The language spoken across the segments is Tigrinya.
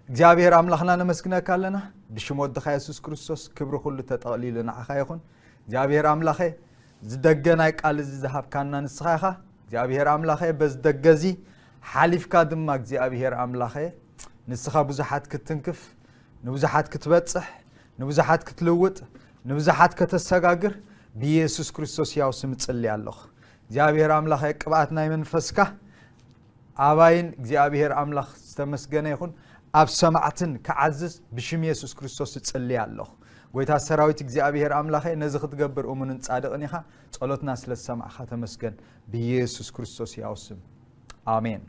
እግዚኣብሔር ኣምላኽና ነመስግነካ ኣለና። ብሽም ወድኻ የሱስ ክርስቶስ ክብሪ ኩሉ ተጠቕሊሉ ንዓኻ ይኹን። እግዚኣብሔር ኣምላኸ፣ ዝደገ ናይ ቃል እዚ ዝሃብካና ንስኻ ኢኻ። እግዚኣብሔር ኣምላኸ፣ በዚ ደገ እዚ ሓሊፍካ ድማ እግዚኣብሔር ኣምላኸ፣ ንስኻ ብዙሓት ክትትንክፍ፣ ንብዙሓት ክትበጽሕ፣ ንብዙሓት ክትልውጥ፣ ንብዙሓት ከተሰጋግር ብየሱስ ክርስቶስ ያው ስም ጽሊ ኣለኹ። እግዚኣብሔር ኣምላኸ፣ ቅብኣት ናይ መንፈስካ ኣባይን እግዚኣብሔር ኣምላኽ ዝተመስገነ ይኹን። ኣብ ሰማዕትን ክዓዝዝ ብሽም የሱስ ክርስቶስ እጽሊ ኣለኹ። ጎይታ ሰራዊት እግዚኣብሔር ኣምላኸ፣ ነዚ ክትገብር እሙንን ጻድቕን ኢኻ። ጸሎትና ስለ ዝሰማዕኻ ተመስገን። ብየሱስ ክርስቶስ ያው ስም፣ ኣሜን።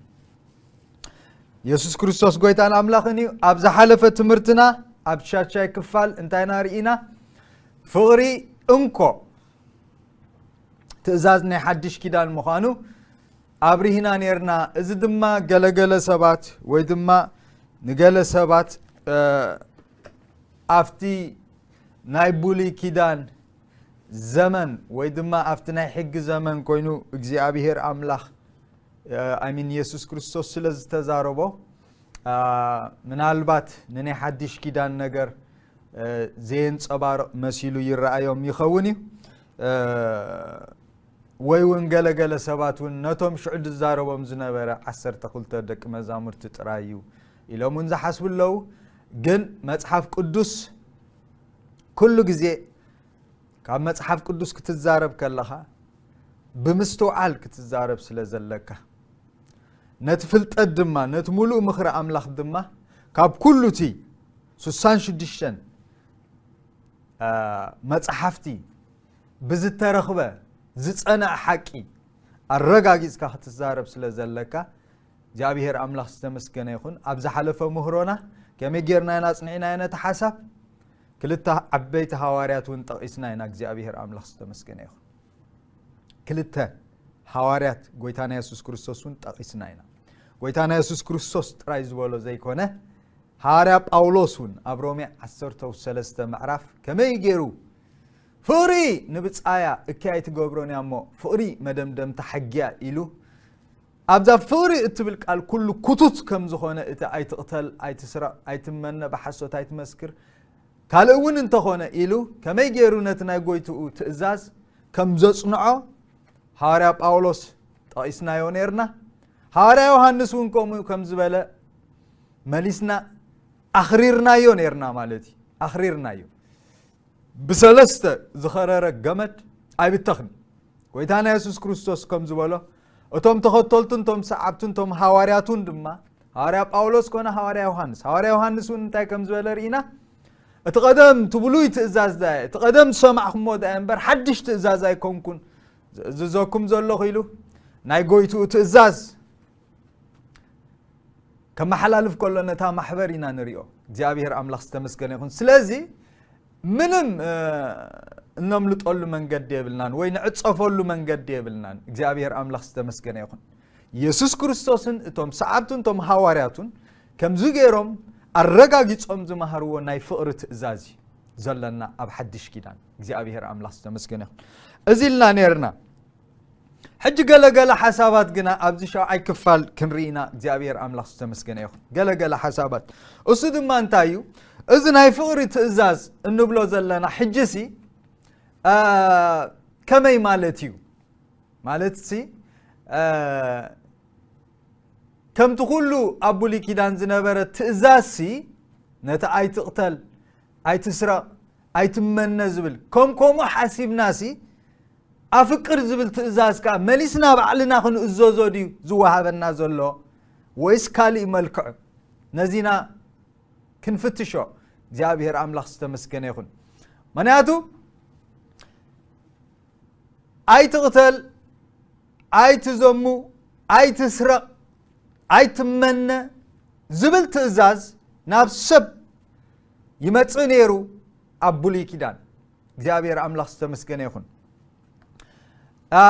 የሱስ ክርስቶስ ጎይታን ኣምላኽን እዩ። ኣብ ዝሓለፈ ትምህርትና ኣብ ሻሻይ ክፋል እንታይ ኢና ርኢና? ፍቕሪ እንኮ ትእዛዝ ናይ ሓድሽ ኪዳን ምዃኑ ኣብሪህና ኔርና። እዚ ድማ ገለገለ ሰባት ወይ ድማ ንገለ ሰባት፣ እ፣ ኣብቲ ናይ ብሉይ ኪዳን ዘመን ወይ ድማ ኣብቲ ናይ ሕጊ ዘመን ኮይኑ እግዚኣብሔር ኣምላኽ፣ እ፣ ኣይ ሚን የሱስ ክርስቶስ ስለ ዝተዛረቦ፣ እ፣ ምናልባት ንናይ ሓድሽ ኪዳን ነገር፣ እ፣ ዘየንጸባርቕ መሲሉ ይረኣዮም ይኸውን እዩ። እ፣ ወይ እውን ገለገለ ሰባት እውን ነቶም ሽዑ ዝዛረቦም ዝነበረ ዓሰርተ ክልተ ደቂ መዛሙርቲ ጥራይ እዩ ኢሎም እውን ዝሓስቡ ኣለዉ። ግን መጽሓፍ ቅዱስ ኩሉ ግዜ ካብ መጽሓፍ ቅዱስ ክትዛረብ ከለኻ ብምስትውዓል ክትዛረብ ስለ ዘለካ፣ ነቲ ፍልጠት ድማ፣ ነቲ ምሉእ ምኽሪ ኣምላኽ ድማ ካብ ኩሉ እቲ ስሳን ሽዱሽተን፣ አ፣ መጽሓፍቲ ብዝተረኽበ ዝጸንዐ ሓቂ ኣረጋጊጽካ ክትዛረብ ስለ ዘለካ፣ እግዚኣብሔር ኣምላኽ ዝተመስገነ ይኹን። ኣብ ዝሓለፈ ምህሮና ከመይ ጌርና ኢና ኣጽኒዕናዮ ነቲ ሓሳብ? ክልተ ዓበይቲ ሃዋርያት እውን ጠቒስና ኢና። እግዚኣብሔር ኣምላኽ ዝተመስገነ ይኹን። ክልተ ሃዋርያት ጎይታና የሱስ ክርስቶስ እውን ጠቒስና ኢና። ጎይታና የሱስ ክርስቶስ ጥራይ ዝበሎ ዘይኮነ፣ ሃዋርያ ጳውሎስ እውን ኣብ ሮሜ ዓሰርተ ሰለስተ ምዕራፍ ከመይ ገይሩ ፍቕሪ ንብጻያ እኪ ኣይትገብሮን እያ እሞ ፍቕሪ መደምደምታ ሕጊያ ኢሉ፣ ኣብዛ ፍቕሪ እትብል ቃል ኩሉ ኩቱት ከም ዝኾነ፣ እቲ ኣይትቕተል፣ ኣይትስረቕ፣ ኣይትመነ፣ ብሓሶት ኣይትመስክር፣ ካልእ እውን እንተኾነ ኢሉ ከመይ ገይሩ ነቲ ናይ ጎይትኡ ትእዛዝ ከም ዘጽንዖ ሃዋርያ ጳውሎስ ጠቒስናዮ ኔርና። ሃዋርያ ዮሃንስ እውን ከምኡ ከም ዝበለ መሊስና ኣኽሪርናዮ ኔርና ማለት እዩ። ኣኽሪርናዮ። ብሰለስተ ዝኸረረ ገመድ ኣይብተኽን። ጎይታና የሱስ ክርስቶስ ከም ዝበሎ፣ እቶም ተኸተልቱን እቶም ሰዓብቱን እቶም ሃዋርያቱን ድማ፣ ሃዋርያ ጳውሎስ ኮነ ሃዋርያ ዮሃንስ፣ ሃዋርያ ዮሃንስ እውን እንታይ ከም ዝበለ ርኢና፣ እቲ ቀደም እቲ ብሉይ ትእዛዝ ዳየ፣ እቲ ቀደም ዝሰማዕኩሞ ዳየ እምበር ሓድሽ ትእዛዝ ኣይኮንኩን ዝእዝዘኩም ዘለኹ ኢሉ፣ ናይ ጎይትኡ ትእዛዝ ከመሓላልፍ ከሎ ነታ ማሕበር ኢና ንሪኦ። እግዚኣብሔር ኣምላኽ ዝተመስገነ ይኹን። ስለዚ ምንም፣ እ፣ እነምልጠሉ መንገዲ የብልናን ወይ ንዕጸፈሉ መንገዲ የብልናን። እግዚኣብሔር ኣምላኽ ዝተመስገነ ይኹን። የሱስ ክርስቶስን እቶም ሰዓብቱን እቶም ሃዋርያቱን ከምዚ ገይሮም ኣረጋጊጾም ዝመሃርዎ ናይ ፍቕሪ ትእዛዝ እዩ ዘለና ኣብ ሓድሽ ኪዳን። እግዚኣብሔር ኣምላኽ ዝተመስገነ ይኹን። እዚ ኢልና ኔርና። ሕጂ ገለገለ ሓሳባት ግና ኣብዚ ሻውዓይ ክፋል ክንርኢና እግዚኣብሔር ኣምላኽ ዝተመስገነ ይኹን። ገለገለ ሓሳባት። እሱ ድማ እንታይ እዩ? እዚ ናይ ፍቕሪ ትእዛዝ እንብሎ ዘለና ሕጂሲ፣ አ፣ ከመይ ማለት እዩ? ማለትሲ፣ አ፣ ከምቲ ኩሉ ኣብ ብሉይ ኪዳን ዝነበረ ትእዛዝሲ፣ ነቲ ኣይትቕተል፣ ኣይትስረቕ፣ ኣይትመነ ዝብል፣ ከም ከምኡ ሓሲብናሲ፣ ኣፍቅር ዝብል ትእዛዝ ከኣ መሊስና ባዕልና ክንእዘዞ ድዩ ዝወሃበና ዘሎ ወይስ ካልእ መልክዑ? ነዚና ክንፍትሾ። እግዚኣብሔር ኣምላኽ ዝተመስገነ ይኹን። ምኽንያቱ ኣይትቕተል፣ ኣይትዘሙ፣ ኣይትስረቕ፣ ኣይትመነ ዝብል ትእዛዝ ናብ ሰብ ይመጽእ ነይሩ ኣብ ብሉይ ኪዳን። እግዚኣብሔር ኣምላኽ ዝተመስገነ ይኹን። አ፣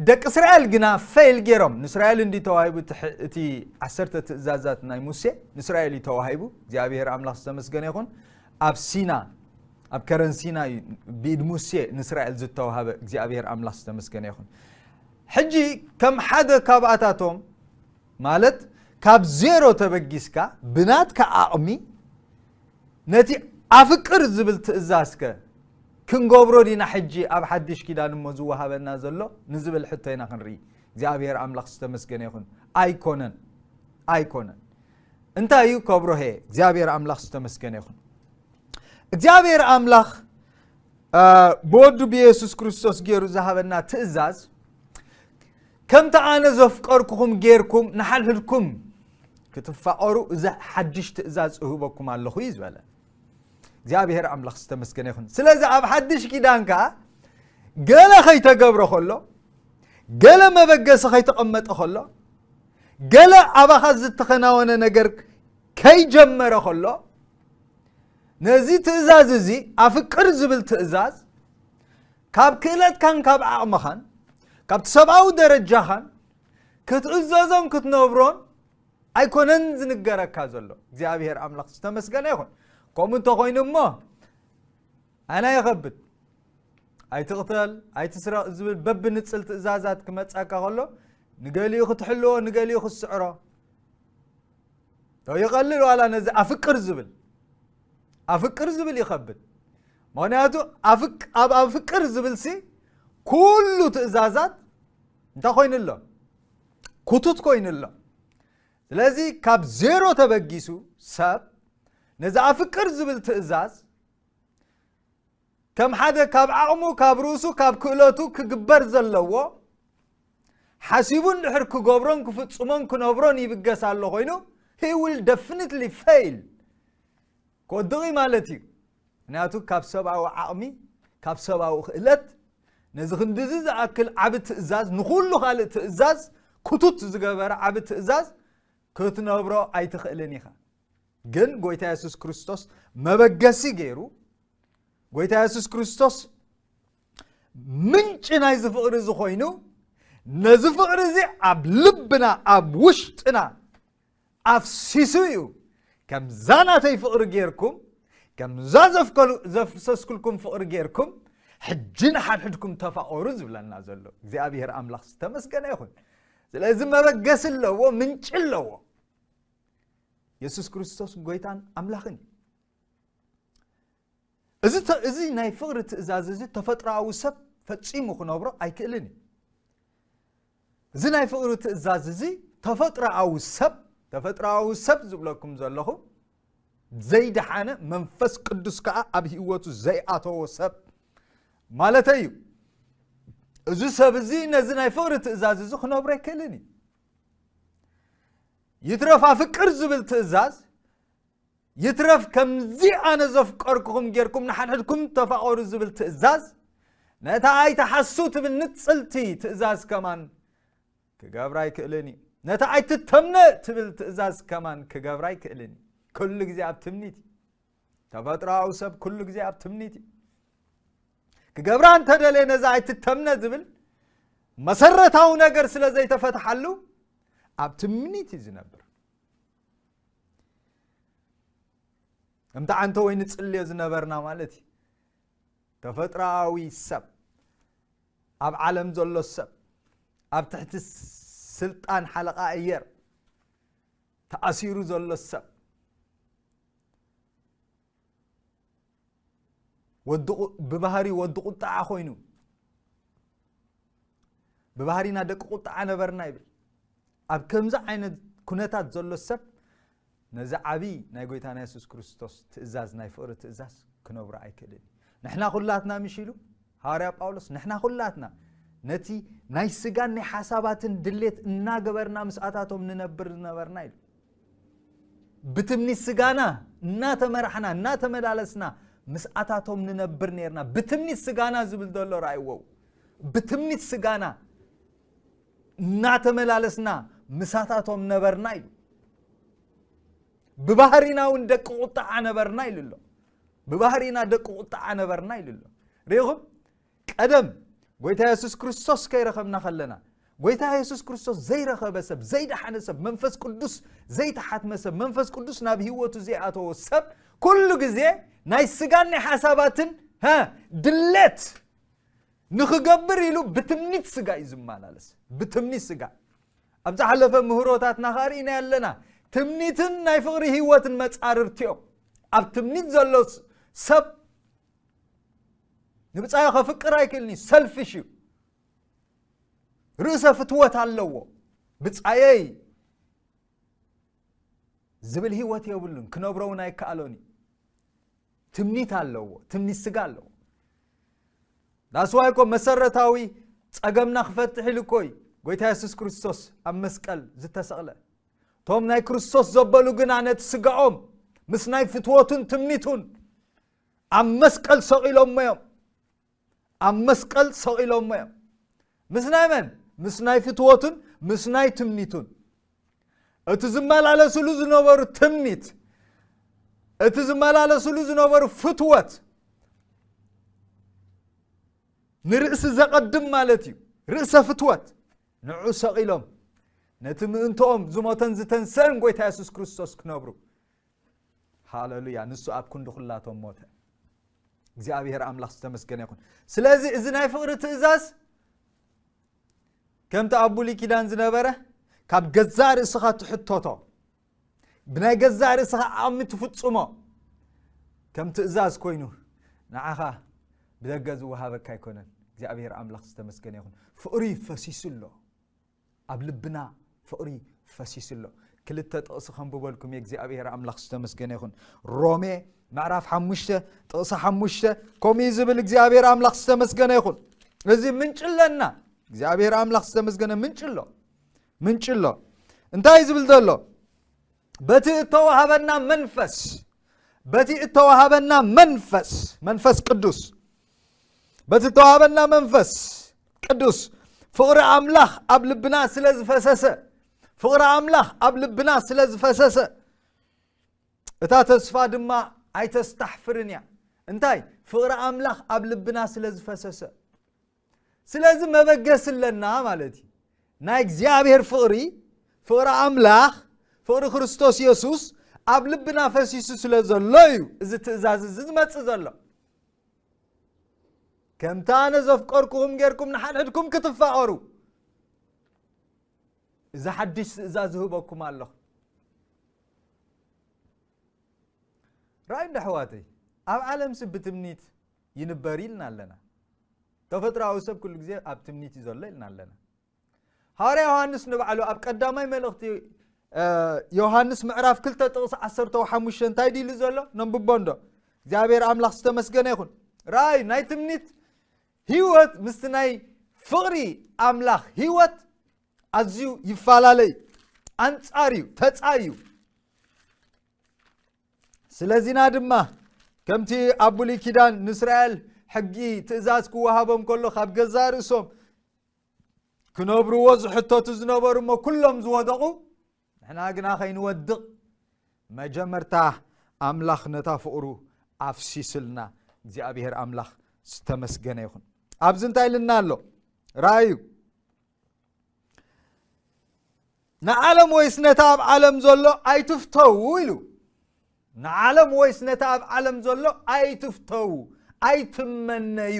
ደቂ እስራኤል ግና ፌል ገይሮም። ንእስራኤል እንዲ ተዋሂቡ እቲ ሕ-፣ እቲ ዓሰርተ ትእዛዛት ናይ ሙሴ ንእስራኤል እዩ ተዋሂቡ። እግዚኣብሔር ኣምላኽ ዝተመስገነ ይኹን። ኣብ ሲና፣ ኣብ ከረን ሲና እዩ ብኢድ ሙሴ ንእስራኤል ዝተዋሃበ። እግዚኣብሔር ኣምላኽ ዝተመስገነ ይኹን። ሕጂ ከም ሓደ ካብኣታቶም ማለት ካብ ዜሮ ተበጊስካ ብናትካ ዓቕሚ ነቲ ኣፍቅር ዝብል ትእዛዝከ ክንገብሮ ዲና ሕጂ ኣብ ሓድሽ ኪዳን እሞ ዝወሃበና ዘሎ ንዝብል ሕቶ ኢና ክንርኢ። እግዚኣብሔር ኣምላኽ ዝተመስገነ ይኹን። ኣይኮነን፣ ኣይኮነን። እንታይ እዩ ከብርሆ? እግዚኣብሔር ኣምላኽ ዝተመስገነ ይኹን። እግዚኣብሔር ኣምላኽ ብወዱ ብየሱስ ክርስቶስ ገይሩ ዝሃበና ትእዛዝ፣ ከምቲ ኣነ ዘፍቀርኩኹም ጌርኩም ንሓድሕድኩም ክትፋቐሩ እዚ ሓድሽ ትእዛዝ እህበኩም ኣለኹ እዩ ዝበለ። እግዚኣብሔር ኣምላኽ ዝተመስገነ ይኹን። ስለዚ ኣብ ሓድሽ ኪዳን ከኣ ገለ ከይተገብረ ከሎ፣ ገለ መበገሲ ከይተቐመጠ ከሎ፣ ገለ ኣባኻ ዝተኸናወነ ነገር ከይጀመረ ከሎ፣ ነዚ ትእዛዝ እዚ ኣፍቅር ዝብል ትእዛዝ ካብ ክእለትካን ካብ ዓቕምኻን ካብቲ ሰብኣዊ ደረጃኻን ክትእዘዞን ክትነብሮን ኣይኮነን ዝንገረካ ዘሎ። እግዚኣብሔር ኣምላኽ ዝተመስገነ ይኹን። ከምኡ እንተኾይኑ እሞ ኣና ይኸብድ። ኣይትቕተል፣ ኣይትስረቕ ዝብል በብንጽል ትእዛዛት ክመጻካ ከሎ ንገሊኡ ክትሕልዎ ንገሊኡ ክትስዕሮ ይቐልል። ዋላ ነዚ ኣፍቅር ዝብል ኣፍቅር ዝብል ይኸብድ። ምኽንያቱ ኣብ ኣፍቅር ዝብል ሲ ኩሉ ትእዛዛት እንታይ ኮይኑ ኣሎ? ኩቱት ኮይኑ ኣሎ። ስለዚ ካብ ዜሮ ተበጊሱ ሰብ ነዚ ኣፍቅር ዝብል ትእዛዝ ከም ሓደ ካብ ዓቕሙ ካብ ርእሱ ካብ ክእለቱ ክግበር ዘለዎ ሓሲቡ እንድሕር ክገብሮን ክፍጽሞን ክነብሮን ይብገስ ኣሎ ኮይኑ he will definitely fail። ክወድቕ እዩ ማለት እዩ። ምክንያቱ ካብ ሰብኣዊ ዓቕሚ ካብ ሰብኣዊ ክእለት ነዚ ክንድዚ ዝኣክል ዓቢ ትእዛዝ ንኹሉ ካልእ ትእዛዝ ክቱት ዝገበረ ዓቢ ትእዛዝ ክትነብሮ ኣይትኽእልን ኢኻ። ግን ጎይታ የሱስ ክርስቶስ መበገሲ ገይሩ ጎይታ የሱስ ክርስቶስ ምንጭ ናይዚ ፍቕሪ እዚ ኮይኑ ነዚ ፍቕሪ እዚ ኣብ ልብና ኣብ ውሽጥና ኣፍሲሱ እዩ። ከምዛ ናተይ ፍቕሪ ጌርኩም ከምዛ ዘፍሰስኩልኩም ፍቕሪ ጌርኩም ሕጂ ንሓድሕድኩም ተፋቐሩ ዝብለና ዘሎ እግዚኣብሔር ኣምላኽ ዝተመስገነ ይኹን። ስለዚ መበገሲ ኣለዎ፣ ምንጭ ኣለዎ። የሱስ ክርስቶስ ጎይታን ኣምላኽን እዩ። እዚ ናይ ፍቕሪ ትእዛዝ እዚ ተፈጥሮኣዊ ሰብ ፈጺሙ ክነብሮ ኣይክእልን እዩ። እዚ ናይ ፍቕሪ ትእዛዝ እዚ ተፈጥሮኣዊ ሰብ ተፈጥሮኣዊ ሰብ ዝብለኩም ዘለኹ ዘይደሓነ መንፈስ ቅዱስ ከኣ ኣብ ህይወቱ ዘይኣተዎ ሰብ ማለተይ እዩ። እዚ ሰብ እዚ ነዚ ናይ ፍቕሪ ትእዛዝ እዚ ክነብሮ ኣይክእልን እዩ። ይትረፍ ኣፍቅር ዝብል ትእዛዝ ይትረፍ ከምዚ ኣነ ዘፍቀርኩኹም ጌርኩም ንሓድሕድኩም ተፋቐሩ ዝብል ትእዛዝ ነታ ኣይትሓሱ ትብል ንጽልቲ ትእዛዝ ከማን ክገብራ ኣይክእልን እዩ። ነታ ኣይትተምነ ትብል ትእዛዝ ከማን ክገብራ ኣይክእልን እዩ። ኩሉ ግዜ ኣብ ትምኒት እዩ። ተፈጥሮኣዊ ሰብ ኩሉ ግዜ ኣብ ትምኒት እዩ። ክገብራ እንተደለየ ነዛ ኣይትተምነ ዝብል መሰረታዊ ነገር ስለ ዘይተፈትሓሉ ኣብ ትምኒት እዩ ዝነብር። ከምቲ ዓንተ ወይ ንጽልዮ ዝነበርና ማለት እዩ። ተፈጥሮኣዊ ሰብ ኣብ ዓለም ዘሎ ሰብ ኣብ ትሕቲ ስልጣን ሓለቓ ኣየር ተኣሲሩ ዘሎ ሰብ ብባህሪ ወዲ ቁጣዓ ኮይኑ ብባህሪና ደቂ ቁጣዓ ነበርና ይብል። ኣብ ከምዚ ዓይነት ኩነታት ዘሎ ሰብ ነዚ ዓብዪ ናይ ጎይታና የሱስ ክርስቶስ ትእዛዝ ናይ ፍቕሪ ትእዛዝ ክነብሮ ኣይክእልን እዩ። ንሕና ኩላትና ምሽ ኢሉ ሃዋርያ ጳውሎስ ንሕና ኩላትና ነቲ ናይ ስጋን ናይ ሓሳባትን ድሌት እናገበርና ምስኣታቶም ንነብር ዝነበርና ኢሉ። ብትምኒት ስጋና እናተመራሕና እናተመላለስና ምስኣታቶም ንነብር ነርና። ብትምኒት ስጋና ዝብል ዘሎ ረኣይዎ። ብትምኒት ስጋና እናተመላለስና ምሳታቶም ነበርና ኢሉ። ብባህሪና እውን ደቂ ቁጣዓ ነበርና ኢሉ ኣሎ። ብባህሪና ደቂ ቁጣዓ ነበርና ኢሉ ኣሎ። ርኢኹም? ቀደም ጎይታ የሱስ ክርስቶስ ከይረኸብና ከለና ጎይታ የሱስ ክርስቶስ ዘይረኸበ ሰብ ዘይደሓነ ሰብ መንፈስ ቅዱስ ዘይተሓትመ ሰብ መንፈስ ቅዱስ ናብ ህይወቱ ዘይኣተዎ ሰብ ኩሉ ግዜ ናይ ስጋን ናይ ሓሳባትን ድሌት ንኽገብር ኢሉ ብትምኒት ስጋ እዩ ዝመላለስ። ብትምኒት ስጋ ኣብ ዝሓለፈ ምህሮታትና ኸኣ ርኢና ኣለና። ትምኒትን ናይ ፍቕሪ ህይወትን መጻርርቲኦም። ኣብ ትምኒት ዘሎ ስ-፣ ሰብ ንብጻዩ ከፍቅር ኣይክእልን እዩ፣ ሰልፊሽ እዩ። ርእሰ ፍትወት ኣለዎ። ብጻየይ ዝብል ህይወት የብሉን፣ ክነብሮ እውን ኣይከኣሎን እዩ። ትምኒት ኣለዎ፣ ትምኒት ስጋ ኣለዎ። ዳስዋይ እኮ መሰረታዊ ጸገምና ክፈትሕ ኢሉ እኮ እዩ ጎይታ የሱስ ክርስቶስ ኣብ መስቀል ዝተሰቕለ። እቶም ናይ ክርስቶስ ዘበሉ ግና ነቲ ስጋኦም ምስ ናይ ፍትወቱን ትምኒቱን ኣብ መስቀል ሰቒሎሞ እዮም። ኣብ መስቀል ሰቒሎሞ እዮም። ምስ ናይ መን? ምስ ናይ ፍትወቱን ምስ ናይ ትምኒቱን። እቲ ዝመላለስሉ ዝነበሩ ትምኒት፣ እቲ ዝመላለስሉ ዝነበሩ ፍትወት፣ ንርእሲ ዘቐድም ማለት እዩ። ርእሰ ፍትወት ንዑ ሰቒሎም፣ ነቲ ምእንትኦም ዝሞተን ዝተንሰአን ጎይታ የሱስ ክርስቶስ ክነብሩ። ሃሌሉያ! ንሱ ኣብ ክንዲ ኩላቶም ሞተ። እግዚኣብሔር ኣምላኽ ዝተመስገነ ይኹን። ስለዚ እዚ ናይ ፍቕሪ ትእዛዝ ከምቲ ኣብ ብሉይ ኪዳን ዝነበረ፣ ካብ ገዛእ ርእስኻ ትሕተቶ፣ ብናይ ገዛእ ርእስኻ ዓቕሚ ትፍጽሞ፣ ከም ትእዛዝ ኮይኑ ንዓኻ ብደገ ዝወሃበካ ኣይኮነን። እግዚኣብሔር ኣምላኽ ዝተመስገነ ይኹን። ፍቕሪ ፈሲሱ ኣሎ። ኣብ ልብና ፍቕሪ ፈሲሱ ኣሎ። ክልተ ጥቕሲ ከንብበልኩም እየ። እግዚኣብሔር ኣምላኽ ዝተመስገነ ይኹን። ሮሜ ምዕራፍ ሓሙሽተ ጥቕሲ ሓሙሽተ ከምኡ እዩ ዝብል። እግዚኣብሔር ኣምላኽ ዝተመስገነ ይኹን። እዚ ምንጭ ኣለና። እግዚኣብሔር ኣምላኽ ዝተመስገነ ምንጭ ኣሎ። ምንጭ ኣሎ። እንታይ እዩ ዝብል ዘሎ? በቲ እተዋሃበና መንፈስ፣ በቲ እተዋሃበና መንፈስ፣ መንፈስ ቅዱስ፣ በቲ እተዋሃበና መንፈስ ቅዱስ ፍቕሪ ኣምላኽ ኣብ ልብና ስለ ዝፈሰሰ፣ ፍቕሪ ኣምላኽ ኣብ ልብና ስለ ዝፈሰሰ፣ እታ ተስፋ ድማ ኣይተስታሕፍርን እያ። እንታይ? ፍቕሪ ኣምላኽ ኣብ ልብና ስለ ዝፈሰሰ። ስለዚ መበገሲ ኣለና ማለት እዩ። ናይ እግዚኣብሔር ፍቕሪ፣ ፍቕሪ ኣምላኽ፣ ፍቕሪ ክርስቶስ የሱስ ኣብ ልብና ፈሲሱ ስለ ዘሎ እዩ እዚ ትእዛዝ እዚ ዝመጽእ ዘሎ። ከምቲ ኣነ ዘፍቀርኩኹም ጌርኩም ንሓድሕድኩም ክትፋቐሩ፣ እዚ ሓድሽ ትእዛዝ ዝህበኩም ኣለኹ። ራእይ እንዶ ኣሕዋተይ፣ ኣብ ዓለምሲ ብትምኒት ይንበር ኢልና ኣለና። ተፈጥሮኣዊ ሰብ ኩሉ ግዜ ኣብ ትምኒት እዩ ዘሎ ኢልና ኣለና። ሃዋርያ ዮሃንስ ንባዕሉ ኣብ ቀዳማይ መልእኽቲ፣ እ፣ ዮሃንስ ምዕራፍ ክልተ ጥቕሲ ዓሰርተ ሓሙሽተ እንታይ ድዩ ኢሉ ዘሎ? ነንብቦ እንዶ። እግዚኣብሔር ኣምላኽ ዝተመስገነ ይኹን። ራእይ ናይ ትምኒት ህይወት ምስቲ ናይ ፍቕሪ ኣምላኽ ህይወት ኣዝዩ ይፈላለ እዩ። ኣንጻር እዩ፣ ተጻይ እዩ። ስለዚና ድማ ከምቲ ኣብ ብሉይ ኪዳን ንእስራኤል ሕጊ ትእዛዝ ክወሃቦም ከሎ ካብ ገዛእ ርእሶም ክነብርዎ ዝሕተቱ ዝነበሩ እሞ ኩሎም ዝወደቑ፣ ንሕና ግና ከይንወድቕ መጀመርታ ኣምላኽ ነታ ፍቕሩ ኣፍሲስልና። እግዚኣብሔር ኣምላኽ ዝተመስገነ ይኹን። ኣብዚ እንታይ ኢልና ኣሎ? ራእዩ፣ ንዓለም ወይስ ነታ ኣብ ዓለም ዘሎ ኣይትፍተዉ ኢሉ። ንዓለም ወይስ ነታ ኣብ ዓለም ዘሎ ኣይትፍተዉ፣ ኣይትመነዩ።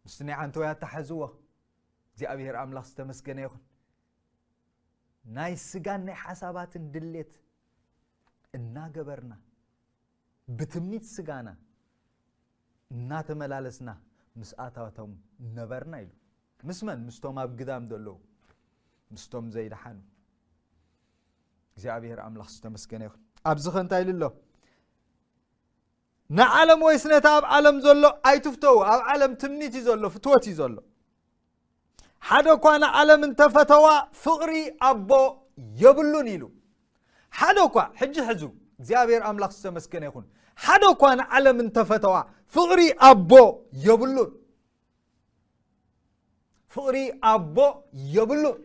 ምስቲ ናይ ዓንተወይ ኣተሓዝዎ። እግዚኣብሔር ኣምላኽ ዝተመስገነ ይኹን። ናይ ስጋን ናይ ሓሳባትን ድሌት እናገበርና፣ ብትምኒት ስጋና እናተመላለስና ምስኣታቶም ነበርና ኢሉ። ምስ መን? ምስቶም ኣብ ግዳም ዘለዉ፣ ምስቶም ዘይደሓኑ። እግዚኣብሔር ኣምላኽ ዝተመስገነ ይኹን። ኣብዚ ኸ እንታይ ኢሉ ኣሎ? ንዓለም ወይስ ነቲ ኣብ ዓለም ዘሎ ኣይትፍተዉ። ኣብ ዓለም ትምኒት እዩ ዘሎ፣ ፍትወት እዩ ዘሎ። ሓደ እኳ ንዓለም እንተፈተዋ ፍቕሪ ኣቦ የብሉን ኢሉ። ሓደ እኳ፣ ሕጂ ሕዙ፣ እግዚኣብሔር ኣምላኽ ዝተመስገነ ይኹን። ሓደ እኳ ንዓለም እንተፈተዋ ፍቕሪ ኣቦ የብሉን። ፍቕሪ ኣቦ የብሉን።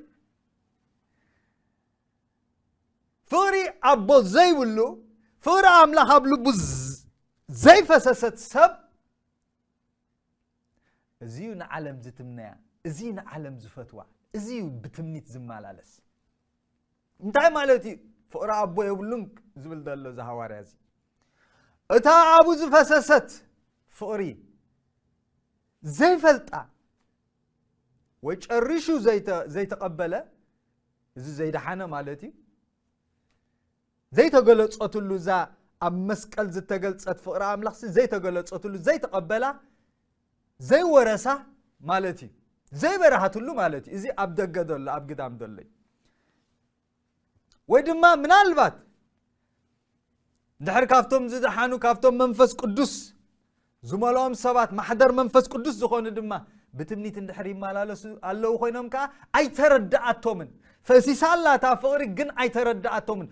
ፍቕሪ ኣቦ ዘይብሉ፣ ፍቕሪ ኣምላኽ ኣብ ልቡ ዝ-፣ ዘይፈሰሰት ሰብ፣ እዚ እዩ ንዓለም ዝትምነያ፣ እዚ እዩ ንዓለም ዝፈትዋ፣ እዚ እዩ ብትምኒት ዝመላለስ። እንታይ ማለት እዩ? ፍቕሪ ኣቦ የብሉን ዝብል ዘሎ እዚ ሃዋርያ እዚ። እታ ኣብኡ ዝፈሰሰት ፍቕሪ፣ ዘይፈልጣ፣ ወይ ጨሪሹ ዘይተ- ዘይተቐበለ፣ እዚ ዘይደሓነ ማለት እዩ። ዘይተገለጸትሉ፣ እዛ ኣብ መስቀል ዝተገልጸት ፍቕሪ ኣምላኽ ዘይተገለጸትሉ፣ ዘይተቐበላ፣ ዘይወረሳ ማለት እዩ። ዘይበረሃትሉ ማለት እዩ። እዚ ኣብ ደገ ዘሎ፣ ኣብ ግዳም ዘሎ እዩ። ወይ ድማ ምናልባት እንድሕር ካብቶም ዝደሓኑ፣ ካብቶም መንፈስ ቅዱስ ዝመልኦም ሰባት፣ ማሕደር መንፈስ ቅዱስ ዝኾኑ ድማ ብትምኒት እንድሕር ይመላለሱ ኣለዉ ኮይኖም ከኣ ኣይተረድኣቶምን። ፈሲሳ ኣላ እታ ፍቕሪ፣ ግን ኣይተረድኣቶምን።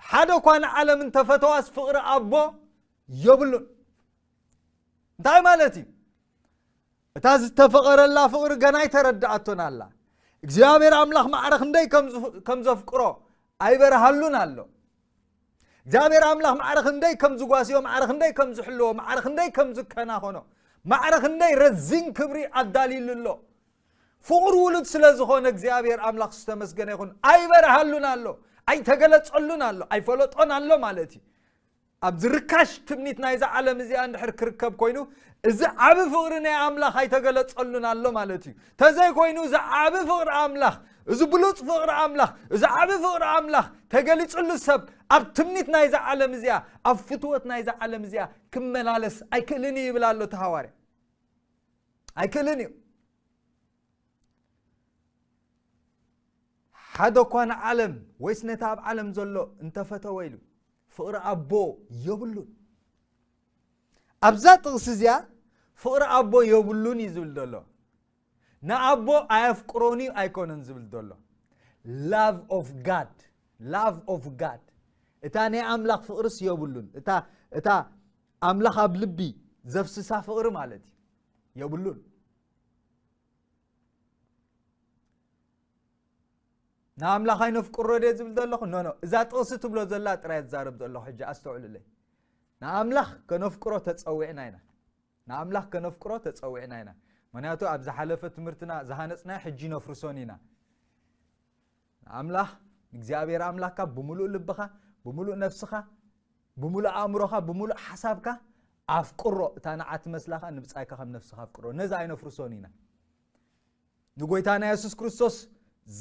ሓደ እኳ ንዓለም እንተፈተዋስ ፍቕሪ ኣቦ የብሉን። እንታይ ማለት እዩ? እታ ዝተፈቐረላ ፍቕሪ ገና ኣይተረድኣቶን ኣላ። እግዚኣብሔር ኣምላኽ ማዕረ ክንደይ ከም ዝፍ- ከም ዘፍቅሮ ኣይበረሃሉን ኣሎ። እግዚኣብሔር ኣምላኽ ማዕረ ክንደይ ከም ዝጓስዮ፣ ማዕረ ክንደይ ከም ዝሕልዎ፣ ማዕረ ክንደይ ከም ዝከናኸኖ፣ ማዕረ ክንደይ ረዚን ክብሪ ኣዳልዩሉ ኣሎ። ፍቕሪ ውሉድ ስለ ዝኾነ እግዚኣብሔር ኣምላኽ ዝተመስገነ ይኹን። ኣይበረሃሉን ኣሎ፣ ኣይተገለጸሉን ኣሎ፣ ኣይፈለጦን ኣሎ ማለት እዩ። ኣብዚ ርካሽ ትምኒት ናይዛ ዓለም እዚኣ እንድሕር ክርከብ ኮይኑ፣ እዚ ዓቢ ፍቕሪ ናይ ኣምላኽ ኣይተገለጸሉን ኣሎ ማለት እዩ። ተዘይ ኮይኑ፣ እዚ ዓቢ ፍቕሪ ኣምላኽ፣ እዚ ብሉጽ ፍቕሪ ኣምላኽ፣ እዚ ዓቢ ፍቕሪ ኣምላኽ ተገሊጹሉ ሰብ ኣብ ትምኒት ናይዛ ዓለም እዚኣ፣ ኣብ ፍትወት ናይዛ ዓለም እዚኣ ክመላለስ ኣይክእልን እዩ ይብል ኣሎ እቲ ሃዋርያ። ኣይክእልን እዩ። ሓደ እኳ ንዓለም ወይስ ነቲ ኣብ ዓለም ዘሎ እንተፈተወ ኢሉ ፍቕሪ ኣቦ የብሉን። ኣብዛ ጥቕሲ እዚኣ ፍቕሪ ኣቦ የብሉን እዩ ዝብል ዘሎ። ንኣቦ ኣየፍቅሮን እዩ ኣይኮነን ዝብል ዘሎ። Love of God፣ love of God፣ እታ ናይ ኣምላኽ ፍቕርስ የብሉን። እታ እታ ኣምላኽ ኣብ ልቢ ዘፍስሳ ፍቕሪ ማለት እዩ፣ የብሉን። ንኣምላኽ ኣይነፍቅሮ ድየ ዝብል ዘለኹ? ኖ፣ ኖ። እዛ ጥቕሲ ትብሎ ዘላ ጥራይ እዛረብ ዘለኹ። ሕጂ ኣስተውዕሉለይ። ንኣምላኽ ከነፍቅሮ ተጸዊዕና ኢና። ንኣምላኽ ከነፍቅሮ ተጸዊዕና ኢና። ምኽንያቱ ኣብ ዝሓለፈ ትምህርትና ዝሃነጽናዮ ሕጂ ነፍርሶን ኢና። ንኣምላኽ፣ ንእግዚኣብሔር ኣምላኽካ ብምሉእ ልብኻ፣ ብምሉእ ነፍስኻ፣ ብምሉእ ኣእምሮኻ፣ ብምሉእ ሓሳብካ ኣፍቅሮ። እታ ንዓ ትመስላኻ ንብጻይካ ከም ነፍስኻ ኣፍቅሮ። ነዚ ኣይነፍርሶን ኢና። ንጎይታና የሱስ ክርስቶስ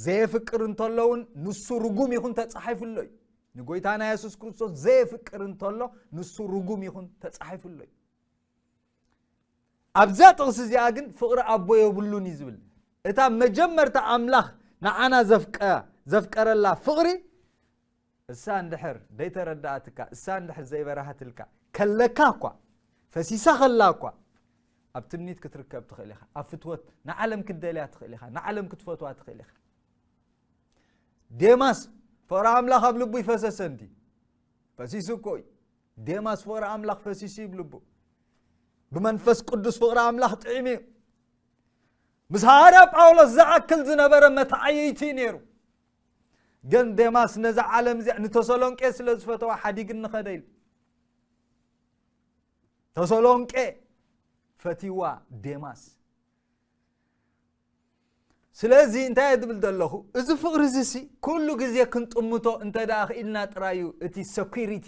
ዘየፍቅር እንተሎ እውን ንሱ ርጉም ይኹን ተጻሒፉ ኣሎ እዩ። ንጎይታና የሱስ ክርስቶስ ዘየፍቅር እንተሎ ንሱ ርጉም ይኹን ተጻሒፉ ኣሎ እዩ። ኣብዛ ጥቕሲ እዚኣ ግን ፍቕሪ ኣቦ የብሉን እዩ ዝብል። እታ መጀመርታ ኣምላኽ ንዓና ዘፍቀ- ዘፍቀረላ ፍቕሪ እሳ እንድሕር ዘይተረዳኣትካ፣ እሳ እንድሕር ዘይበራሃትልካ ከለካ እኳ፣ ፈሲሳ ከላ እኳ፣ ኣብ ትምኒት ክትርከብ ትኽእል ኢኻ። ኣብ ፍትወት ንዓለም ክትደልያ ትኽእል ኢኻ። ንዓለም ክትፈትዋ ትኽእል ኢኻ። ዴማስ ፍቕሪ ኣምላኽ ኣብ ልቡ ይፈሰሰ እንዲ ፈሲሱ እኮ እዩ። ዴማስ ፍቕሪ ኣምላኽ ፈሲሱ እዩ ኣብ ልቡ። ብመንፈስ ቅዱስ ፍቕሪ ኣምላኽ ጥዒሙ እዩ። ምስ ሃዋርያ ጳውሎስ ዝኣክል ዝነበረ መተዓየይቲ እዩ ነይሩ። ግን ዴማስ ነዛ ዓለም እዚኣ ንተሰሎንቄ ስለ ዝፈተዋ ሓዲግኒ ኸደ ኢሉ። ተሰሎንቄ ፈቲዋ ዴማስ። ስለዚ እንታይ እየ ዝብል ዘለኹ? እዚ ፍቕሪ እዚ ሲ ኩሉ ግዜ ክንጥምቶ እንተ ደኣ ክኢልና ጥራይ እዩ እቲ ሰኩሪቲ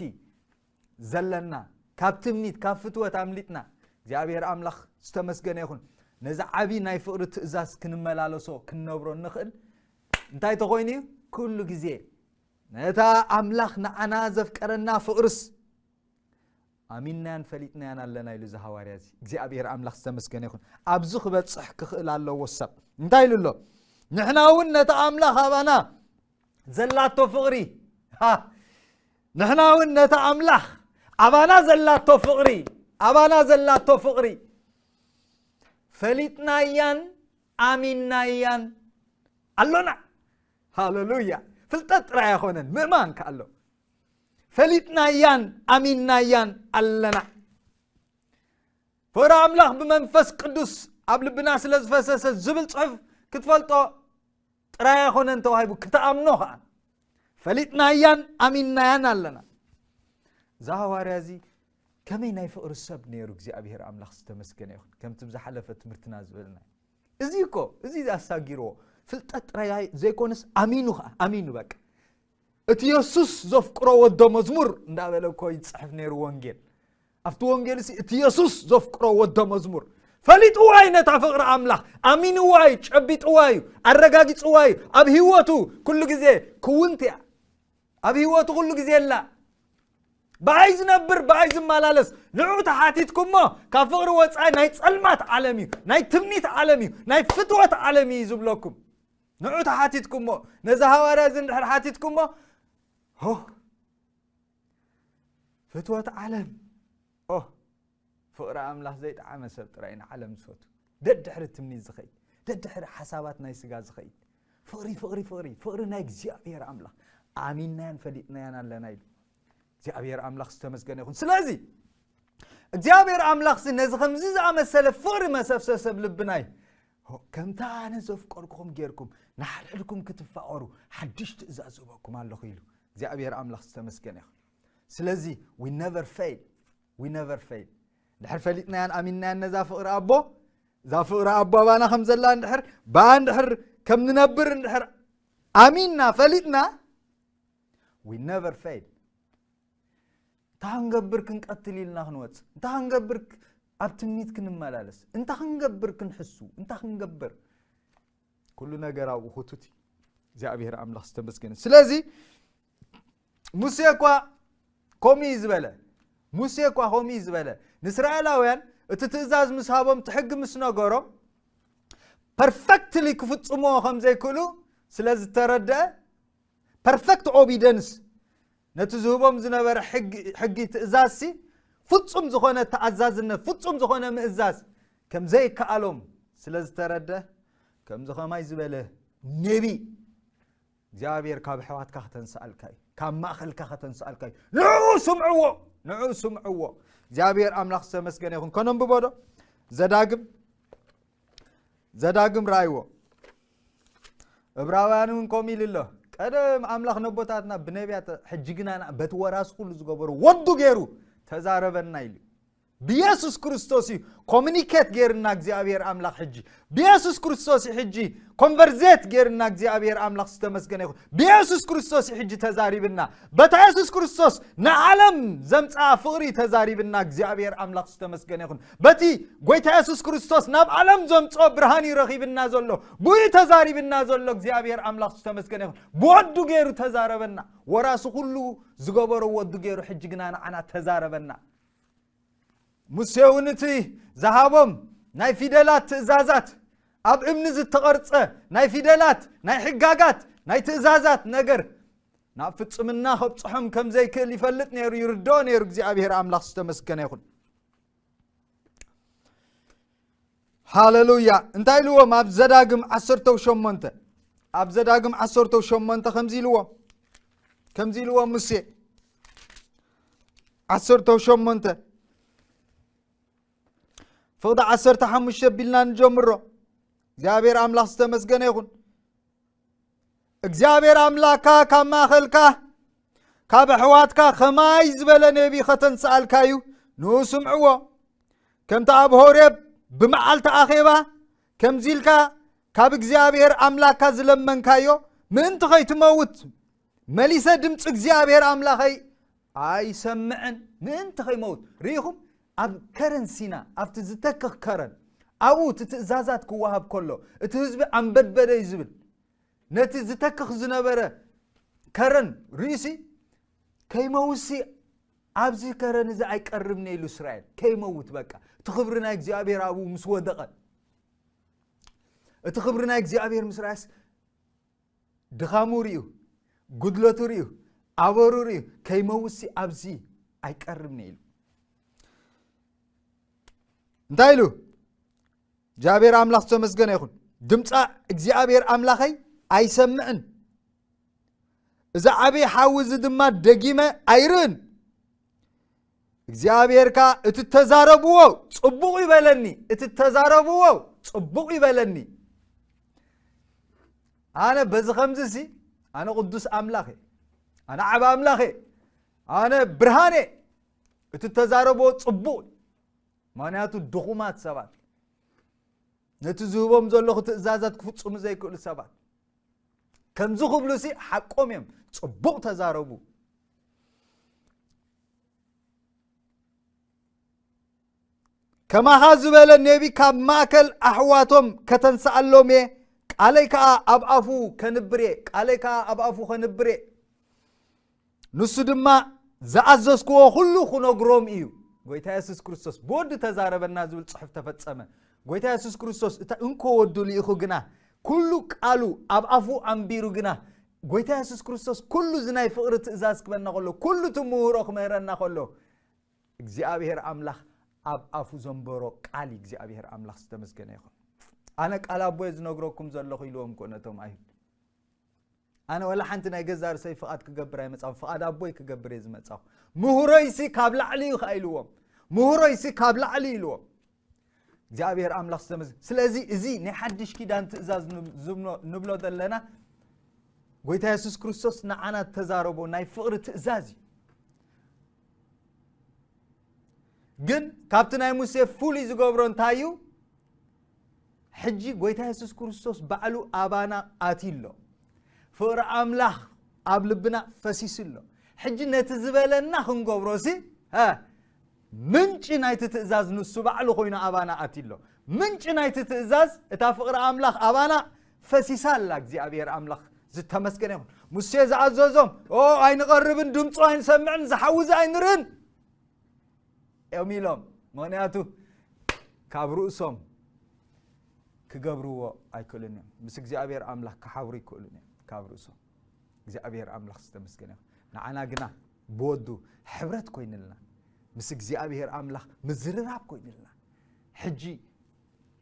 ዘለና። ካብ ትምኒት፣ ካብ ፍትወት ኣምሊጥና። እግዚኣብሔር ኣምላኽ ዝተመስገነ ይኹን። ነዚ ዓቢ ናይ ፍቕሪ ትእዛዝ ክንመላለሶ፣ ክንነብሮ እንኽእል እንታይ ተኾይኑ እዩ? ኩሉ ግዜ ነታ ኣምላኽ ንዓና ዘፍቀረና ፍቕርስ ኣሚንናያን ፈሊጥናያን ኣለና ኢሉ እዚ ሃዋርያ እዚ። እግዚኣብሔር ኣምላኽ ዝተመስገነ ይኹን። ኣብዚ ክበጽሕ ክኽእል ኣለዎ ሰብ። እንታይ ኢሉ ኣሎ? ንሕና እውን ነቲ ኣምላኽ ኣባና ዘላቶ ፍቕሪ፣ ሃ፣ ንሕና እውን ነቲ ኣምላኽ ኣባና ዘላቶ ፍቕሪ፣ ኣባና ዘላቶ ፍቕሪ ፈሊጥናያን ኣሚንናያን ኣሎና። ሃሌሉያ። ፍልጠት ጥራይ ኣይኮነን፣ ምእማን ከኣ ኣሎ። ፈሊጥናያን ኣሚንናያን ኣለና። ፍቕሪ ኣምላኽ ብመንፈስ ቅዱስ ኣብ ልብና ስለ ዝፈሰሰ ዝብል ጽሑፍ ክትፈልጦ ጥራይ ኣይኮነን ተዋሂቡ፣ ክትኣምኖ ከኣ። ፈሊጥናያን ኣሚንናያን ኣለና። እዛ ሃዋርያ እዚ ከመይ ናይ ፍቕሪ ሰብ ነይሩ እግዚኣብሔር ኣምላኽ ዝተመስገነ ይኹን። ከምቲ ብዝሓለፈ ትምህርትና ዝበልና። እዚ እኮ፣ እዚ ኣሳጊርዎ። ፍልጠት ጥራይ ኣይ-፣ ዘይኮነስ ኣሚኑ ከኣ፣ ኣሚኑ በቃ። እቲ የሱስ ዘፍቅሮ ወዶ መዝሙር እንዳበለ እኮ ይጽሕፍ ነይሩ ወንጌል። ኣብቲ ወንጌል እዚ እቲ የሱስ ዘፍቅሮ ወዶ መዝሙር፣ ፈሊጥዋ እዩ ነታ ፍቕሪ ኣምላኽ፣ ኣሚንዋ እዩ፣ ጨቢጥዋ እዩ፣ ኣረጋጊጽዋ እዩ። ኣብ ህይወቱ ኩሉ ግዜ ክውንቲ እያ። ኣብ ህይወቱ ኩሉ ግዜ ኣላ። ብኣይ ዝነብር፣ ብኣይ ዝመላለስ፣ ንዑ ተሓቲትኩሞ፣ ካብ ፍቕሪ ወጻኢ ናይ ጸልማት ዓለም እዩ፣ ናይ ትምኒት ዓለም እዩ፣ ናይ ፍትወት ዓለም እዩ ዝብለኩም። ንዑ ተሓቲትኩሞ፣ ነዚ ሃዋርያ እዚ እንድሕር ሓቲትኩሞ፣ ሆ፣ ፍትወት ዓለም፣ ኦ፣ ፍቕሪ ኣምላኽ ዘይጠዓመ ሰብ ጥራይ ንዓለም ዝፈቱ። ደድሕሪ ትምኒት ዝኸይድ፣ ደድሕሪ ሓሳባት ናይ ስጋ ዝኸይድ። ፍቕሪ፣ ፍቕሪ፣ ፍቕሪ፣ ፍቕሪ ናይ እግዚኣብሔር ኣምላኽ። ኣሚንናያን ፈሊጥናያን ኣለና ኢሉ። እግዚኣብሔር ኣምላኽ ዝተመስገነ ይኹን። ስለዚ፣ እግዚኣብሔር ኣምላኽሲ ነዚ ከምዚ ዝኣመሰለ ፍቕሪ መሰብሰብ ሰብ ልብና እዩ። ከምታ ኣነ ዘፍቀርኩኹም ጌርኩም ንሓድሕድኩም ክትፋቐሩ ሓድሽ ትእዛዝ እህበኩም ኣለኹ ኢሉ። እግዚኣብሔር ኣምላኽ ዝተመስገነ ይኹን። ስለዚ፣ we never fail። We never fail። ድሕር ፈሊጥናያን ኣሚንናያን ነዛ ፍቕሪ ኣቦ፣ እዛ ፍቕሪ ኣቦ ኣባና ከም ዘላ እንድሕር፣ ብኣ እንድሕር ከም ንነብር እንድሕር ኣሚንና ፈሊጥና፣ we never fail። እንታይ ክንገብር ክንቀትል ኢልና ክንወጽእ፣ እንታይ ክንገብር ክ-፣ ኣብ ትምኒት ክንመላለስ፣ እንታይ ክንገብር ክንሕሱ፣ እንታይ ክንገብር፣ ኩሉ ነገር ኣብኡ ክቱት እዩ። እግዚኣብሔር ኣምላኽ ዝተመስገነ። ስለዚ ሙሴ እኳ ከምኡ እዩ ዝበለ፣ ሙሴ እኳ ከምኡ እዩ ዝበለ። ንእስራኤላውያን እቲ ትእዛዝ ምስ ሃቦም፣ እቲ ሕጊ ምስ ነገሮም፣ ፐርፌክትሊ ክፍጽምዎ ከም ዘይክእሉ ስለ ዝተረድአ፣ ፐርፌክት ኦቢደንስ፣ ነቲ ዝህቦም ዝነበረ ሕጊ፣ ሕጊ ትእዛዝሲ፣ ፍጹም ዝኾነ ተኣዛዝነት፣ ፍጹም ዝኾነ ምእዛዝ ከም ዘይከኣሎም ስለ ዝተረድአ፣ ከምዚ ኸማይ ዝበለ ነቢ፣ እግዚኣብሔር ካብ ኣሕዋትካ ከተንስኣልካ እዩ፣ ካብ ማእኸልካ ከተንስኣልካ እዩ። ንዕኡ ስምዕዎ፣ ንዕኡ ስምዕዎ። እግዚኣብሔር ኣምላኽ ዝተመስገነ ይኹን። ከነንብቦ ዶ? ዘዳግም፣ ዘዳግም ረኣይዎ። እብራውያን እውን ከምኡ ኢሉ ኣሎ። ቀደም ኣምላኽ ነቦታትና ብነቢያት፣ ሕጂ ግና በቲ ወራሲ ኩሉ ዝገበሮ ወዱ ገይሩ ተዛረበና ኢሉ። ብየሱስ ክርስቶስ እዩ ኮሙኒኬት ገይርና እግዚኣብሔር ኣምላኽ። ሕጂ ብየሱስ ክርስቶስ እዩ ሕጂ ኮንቨርዜት ገይርና እግዚኣብሔር ኣምላኽ ዝተመስገነ ይኹን። ብየሱስ ክርስቶስ እዩ ሕጂ ተዛሪብና። በታ የሱስ ክርስቶስ ንዓለም ዘምጽኣ ፍቕሪ ተዛሪብና እግዚኣብሔር ኣምላኽ ዝተመስገነ ይኹን። በቲ ጎይታ የሱስ ክርስቶስ ናብ ዓለም ዘምጽኦ ብርሃን እዩ ረኺብና ዘሎ። ብኡ ተዛሪብና ዘሎ እግዚኣብሔር ኣምላኽ ዝተመስገነ ይኹን። ብወዱ ገይሩ ተዛረበና። ወራሲ ኩሉ ዝገበሮ ወዱ ገይሩ ሕጂ ግና ንዓና ተዛረበና። ሙሴ እውን እቲ ዝሃቦም ናይ ፊደላት ትእዛዛት፣ ኣብ እምኒ ዝተቐርጸ ናይ ፊደላት፣ ናይ ሕጋጋት፣ ናይ ትእዛዛት ነገር ናብ ፍጽምና ከብጽሖም ከም ዘይክእል ይፈልጥ ነይሩ፣ ይርድኦ ነይሩ። እግዚኣብሔር ኣምላኽ ዝተመስገነ ይኹን። ሃሌሉያ። እንታይ ኢልዎም? ኣብ ዘዳግም ዓሰርተ ሸሞንተ፣ ኣብ ዘዳግም ዓሰርተ ሸሞንተ ከምዚ ኢልዎም፣ ከምዚ ኢልዎም ሙሴ፣ ዓሰርተ ሸሞንተ ፍቕዲ ዓሰርተ ሓሙሽተ ቢልና ንጀምሮ። እግዚኣብሔር ኣምላኽ ዝተመስገነ ይኹን። እግዚኣብሔር ኣምላኽካ ካብ ማእኸልካ፣ ካብ ኣሕዋትካ ኸማይ ዝበለ ነቢ ኸተንስኣልካ እዩ። ንኡ ስምዕዎ። ከምቲ ኣብ ሆሬብ ብመዓልቲ ኣኼባ ከምዚ ኢልካ ካብ እግዚኣብሔር ኣምላኽካ ዝለመንካዮ ምእንቲ ኸይትመውት፣ መሊሰ ድምፂ እግዚኣብሔር ኣምላኸይ ኣይሰምዕን፣ ምእንቲ ኸይመውት። ርኢኹም? ኣብ ከረን ሲና፣ ኣብቲ ዝተክኽ ከረን፣ ኣብኡ እቲ ትእዛዛት ክወሃብ ከሎ፣ እቲ ህዝቢ ኣንበድበደ እዩ ዝብል። ነቲ ዝተክኽ ዝነበረ ከረን ርእሲ ከይመውሲ፣ ኣብዚ ከረን እዚ ኣይቀርብን ኢሉ እስራኤል ከይመውት፣ በቃ፣ እቲ ክብሪ ናይ እግዚኣብሔር ኣብኡ ምስ ወደቐ፣ እቲ ክብሪ ናይ እግዚኣብሔር ምስ ረኣየስ፣ ድኻሙ ርእዩ፣ ጉድለቱ ርእዩ፣ ኣበሩ ርእዩ፣ ከይመውሲ ኣብዚ ኣይቀርብን ኢሉ። እንታይ ኢሉ? እግዚኣብሔር ኣምላኽ ዝተመስገነ ይኹን። ድምፃ እግዚኣብሔር ኣምላኸይ ኣይሰምዕን፣ እዚ ዓብዪ ሓዊ እዚ ድማ ደጊመ ኣይርእን። እግዚኣብሔር ከኣ፣ "እቲ እተዛረብዎ ጽቡቕ ይበለኒ፣ እቲ እተዛረብዎ ጽቡቕ ይበለኒ። ኣነ በዚ ኸምዚ ሲ፣ ኣነ ቅዱስ ኣምላኽ እየ፣ ኣነ ዓቢ ኣምላኽ እየ፣ ኣነ ብርሃን እየ። እቲ እተዛረብዎ ጽቡቕ እዩ።" ምኽንያቱ ድኹማት ሰባት፣ ነቲ ዝህቦም ዘለኹ ትእዛዛት ክፍጽሙ ዘይክእሉ ሰባት፣ ከምዚ ክብሉ ሲ ሓቆም እዮም። ጽቡቕ ተዛረቡ። ከማኻ ዝበለ ነቢ ካብ ማእከል ኣሕዋቶም ከተንስኣሎም እየ፣ ቃለይ ከኣ ኣብ ኣፉ ከንብር እየ፣ ቃለይ ከኣ ኣብ ኣፉ ከንብር እየ። ንሱ ድማ ዝኣዘዝክዎ ኩሉ ክነግሮም እዩ። ጎይታ የሱስ ክርስቶስ ብወዱ ተዛረበና ዝብል ጽሑፍ ተፈጸመ። ጎይታ የሱስ ክርስቶስ እታ እንኮ ወዱ ልኢኹ ግና ኩሉ ቃሉ ኣብ ኣፉ ኣንቢሩ ግና ጎይታ የሱስ ክርስቶስ ኩሉ እዚ ናይ ፍቕሪ ትእዛዝ ክበና ከሎ ኩሉ ትምህሮ ክምህረና ከሎ እግዚኣብሔር ኣምላኽ ኣብ ኣፉ ዘንበሮ ቃል እግዚኣብሔር ኣምላኽ ዝተመስገነ ይኹን። ኣነ ቃል ኣቦየ ዝነግረኩም ዘለኹ ኢልዎም እኮ ነቶም ኣይሁድ። ኣነ ወላ ሓንቲ ናይ ገዛ ርእሰይ ፍቓድ ክገብር ኣይመጻኹ፣ ፍቓድ ኣቦይ ክገብር እየ ዝመጻኹ። ምሁሮይሲ ካብ ላዕሊ እዩ ከኣ ኢልዎም። ምሁሮይሲ ካብ ላዕሊ ኢልዎም። እግዚኣብሔር ኣምላኽ ዝተመዝ ስለዚ እዚ ናይ ሓድሽ ኪዳን ትእዛዝ ንብሎ ዘለና ጎይታ የሱስ ክርስቶስ ንዓና ተዛረቦ ናይ ፍቕሪ ትእዛዝ እዩ። ግን ካብቲ ናይ ሙሴ ፍሉይ ዝገብሮ እንታይ እዩ? ሕጂ ጎይታ የሱስ ክርስቶስ ባዕሉ ኣባና ኣትዩ ኣሎ። ፍቕሪ ኣምላኽ ኣብ ልብና ፈሲሱ ኣሎ። ሕጂ ነቲ ዝበለና ክንገብሮሲ ምንጪ ናይቲ ትእዛዝ ንሱ ባዕሉ ኮይኑ ኣባና ኣትዩ ኣሎ። ምንጪ ናይቲ ትእዛዝ እታ ፍቕሪ ኣምላኽ ኣባና ፈሲሳ ኣላ። እግዚኣብሔር ኣምላኽ ዝተመስገነ ይኹን። ሙሴ ዝኣዘዞም ኦ ኣይንቐርብን ድምፁ ኣይንሰምዕን ዝሓውዚ ኣይንርእን እዮም ኢሎም። ምኽንያቱ ካብ ርእሶም ክገብርዎ ኣይክእሉን እዮም። ምስ እግዚኣብሔር ኣምላኽ ክሓብሩ ይክእሉን እዮም ካብ ርእሶም። እግዚኣብሔር ኣምላኽ ዝተመስገነ ይኹን። ንዓና ግና ብወዱ ሕብረት ኮይንልና ምስ እግዚኣብሔር ኣምላኽ ምዝርራብ ኮይንልና ሕጂ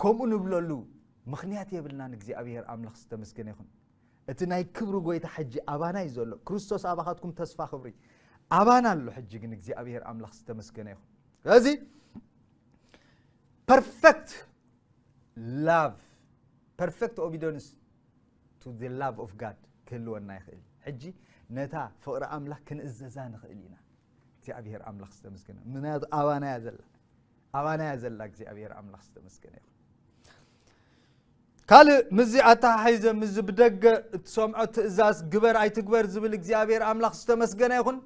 ከምኡ ንብለሉ ምኽንያት የብልናን። እግዚኣብሔር ኣምላኽ ዝተመስገነ ይኹን። እቲ ናይ ክብሪ ጎይታ ሕጂ ኣባና እዩ ዘሎ። ክርስቶስ ኣባኻትኩም ተስፋ ክብሪ ኣባና ኣሎ። ሕጂ ግን እግዚኣብሔር ኣምላኽ ዝተመስገነ ይኹን። ስለዚ perfect love, perfect obedience to the love of God ክህልወና ይኽእል እዩ። ሕጂ ነታ ፍቕሪ ኣምላኽ ክንእዘዛ ንኽእል ኢና። እግዚኣብሔር ኣምላኽ ዝተመስገነ ምኽንያቱ ኣባና እያ ዘላ ኣባና እያ ዘላ እግዚኣብሔር ኣምላኽ ዝተመስገነ ይኹን። ካልእ ምስዚ ኣተሓሒዘ ምስዚ ብደገ እትሰምዖ ትእዛዝ ግበር ኣይትግበር ዝብል እግዚኣብሔር ኣምላኽ ዝተመስገነ ይኹን።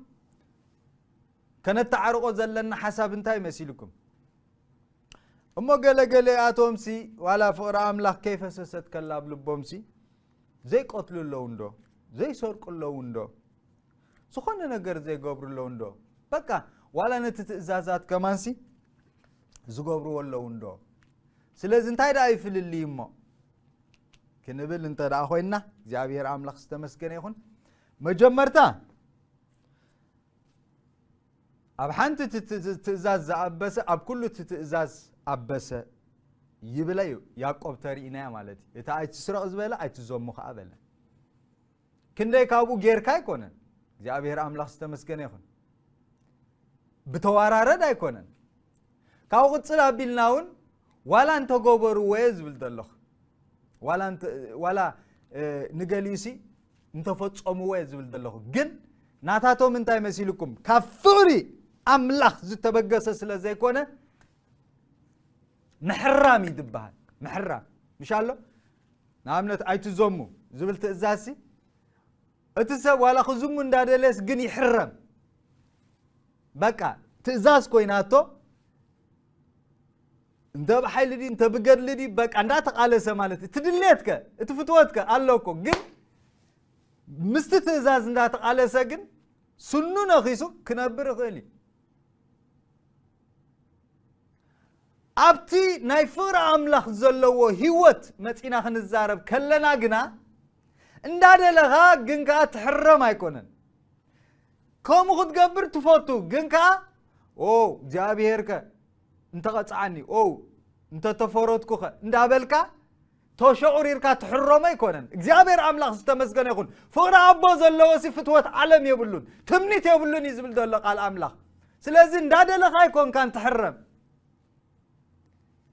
ከነተዓርቆ ዘለና ሓሳብ እንታይ መሲልኩም? እሞ ገለ ገለ ኣቶምሲ ዋላ ፍቕሪ ኣምላኽ ከይፈሰሰት ከላ ኣብ ልቦምሲ ዘይቀትሉ ኣለዉ እንዶ ዘይሰርቁ ኣለዉ እንዶ ዝኾነ ነገር ዘይገብሩ ኣለዉ እንዶ በቃ ዋላ ነቲ ትእዛዛት ከማንሲ ዝገብርዎ ኣለዉ እንዶ ስለዚ እንታይ ደኣ ይፍልልይ እሞ ክንብል እንተ ደኣ ኮይንና እግዚኣብሔር ኣምላኽ ዝተመስገነ ይኹን መጀመርታ ኣብ ሓንቲ ትእዛዝ ዝኣበሰ ኣብ ኩሉ እቲ ትእዛዝ ኣበሰ ይብለ እዩ ያዕቆብ ተርእናያ ማለት እዩ እቲ ኣይትስረቕ ዝበለ ኣይትዘሙ ከዓ በለ ክንደይ ካብኡ ጌርካ ኣይኮነን እግዚኣብሔር ኣምላኽ ዝተመስገነ ይኹን ብተዋራረድ ኣይኮነን ካብ ቅፅል ኣቢልና እውን ዋላ እንተገበርዎ እየ ዝብል ዘለኹ ዋላ ንገሊኡሲ እንተፈፀምዎ እየ ዝብል ዘለኹ ግን ናታቶም እንታይ መሲልኩም ካብ ፍቕሪ ኣምላኽ ዝተበገሰ ስለ ዘይኮነ ምሕራም እዩ ዝበሃል ምሕራም ምሽ ኣሎ ንኣብነት ኣይትዘሙ ዝብል ትእዛዝሲ እቲ ሰብ ዋላ ክዝሙ እንዳደለየስ ግን ይሕረም በቃ ትእዛዝ ኮይናቶ እንተ ብሓይሊ ድዩ እንተ ብገድሊ ድዩ በቃ እንዳተቃለሰ ማለት እዩ ትድልየትከ እቲ ፍትወትከ ኣሎ እኮ ግን ምስቲ ትእዛዝ እንዳተቃለሰ ግን ስኑ ነኺሱ ክነብር ይኽእል እዩ ኣብቲ ናይ ፍቕሪ ኣምላኽ ዘለዎ ህይወት መጺና ክንዛረብ ከለና ግና እንዳደለኻ ግን ከኣ ትሕረም ኣይኮነን ከምኡ ክትገብር ትፈቱ ግን ከኣ ኦ እግዚኣብሄርከ እንተቐጽዓኒ ኦ እንተተፈረድኩኸ እንዳበልካ ተሸቑሪርካ ትሕረሞ ኣይኮነን እግዚኣብሔር ኣምላኽ ዝተመስገነ ይኹን ፍቕሪ ኣቦ ዘለዎሲ ፍትወት ዓለም የብሉን ትምኒት የብሉን እዩ ዝብል ዘሎ ቃል ኣምላኽ ስለዚ እንዳደለኻ ኣይኮንካን ትሕረም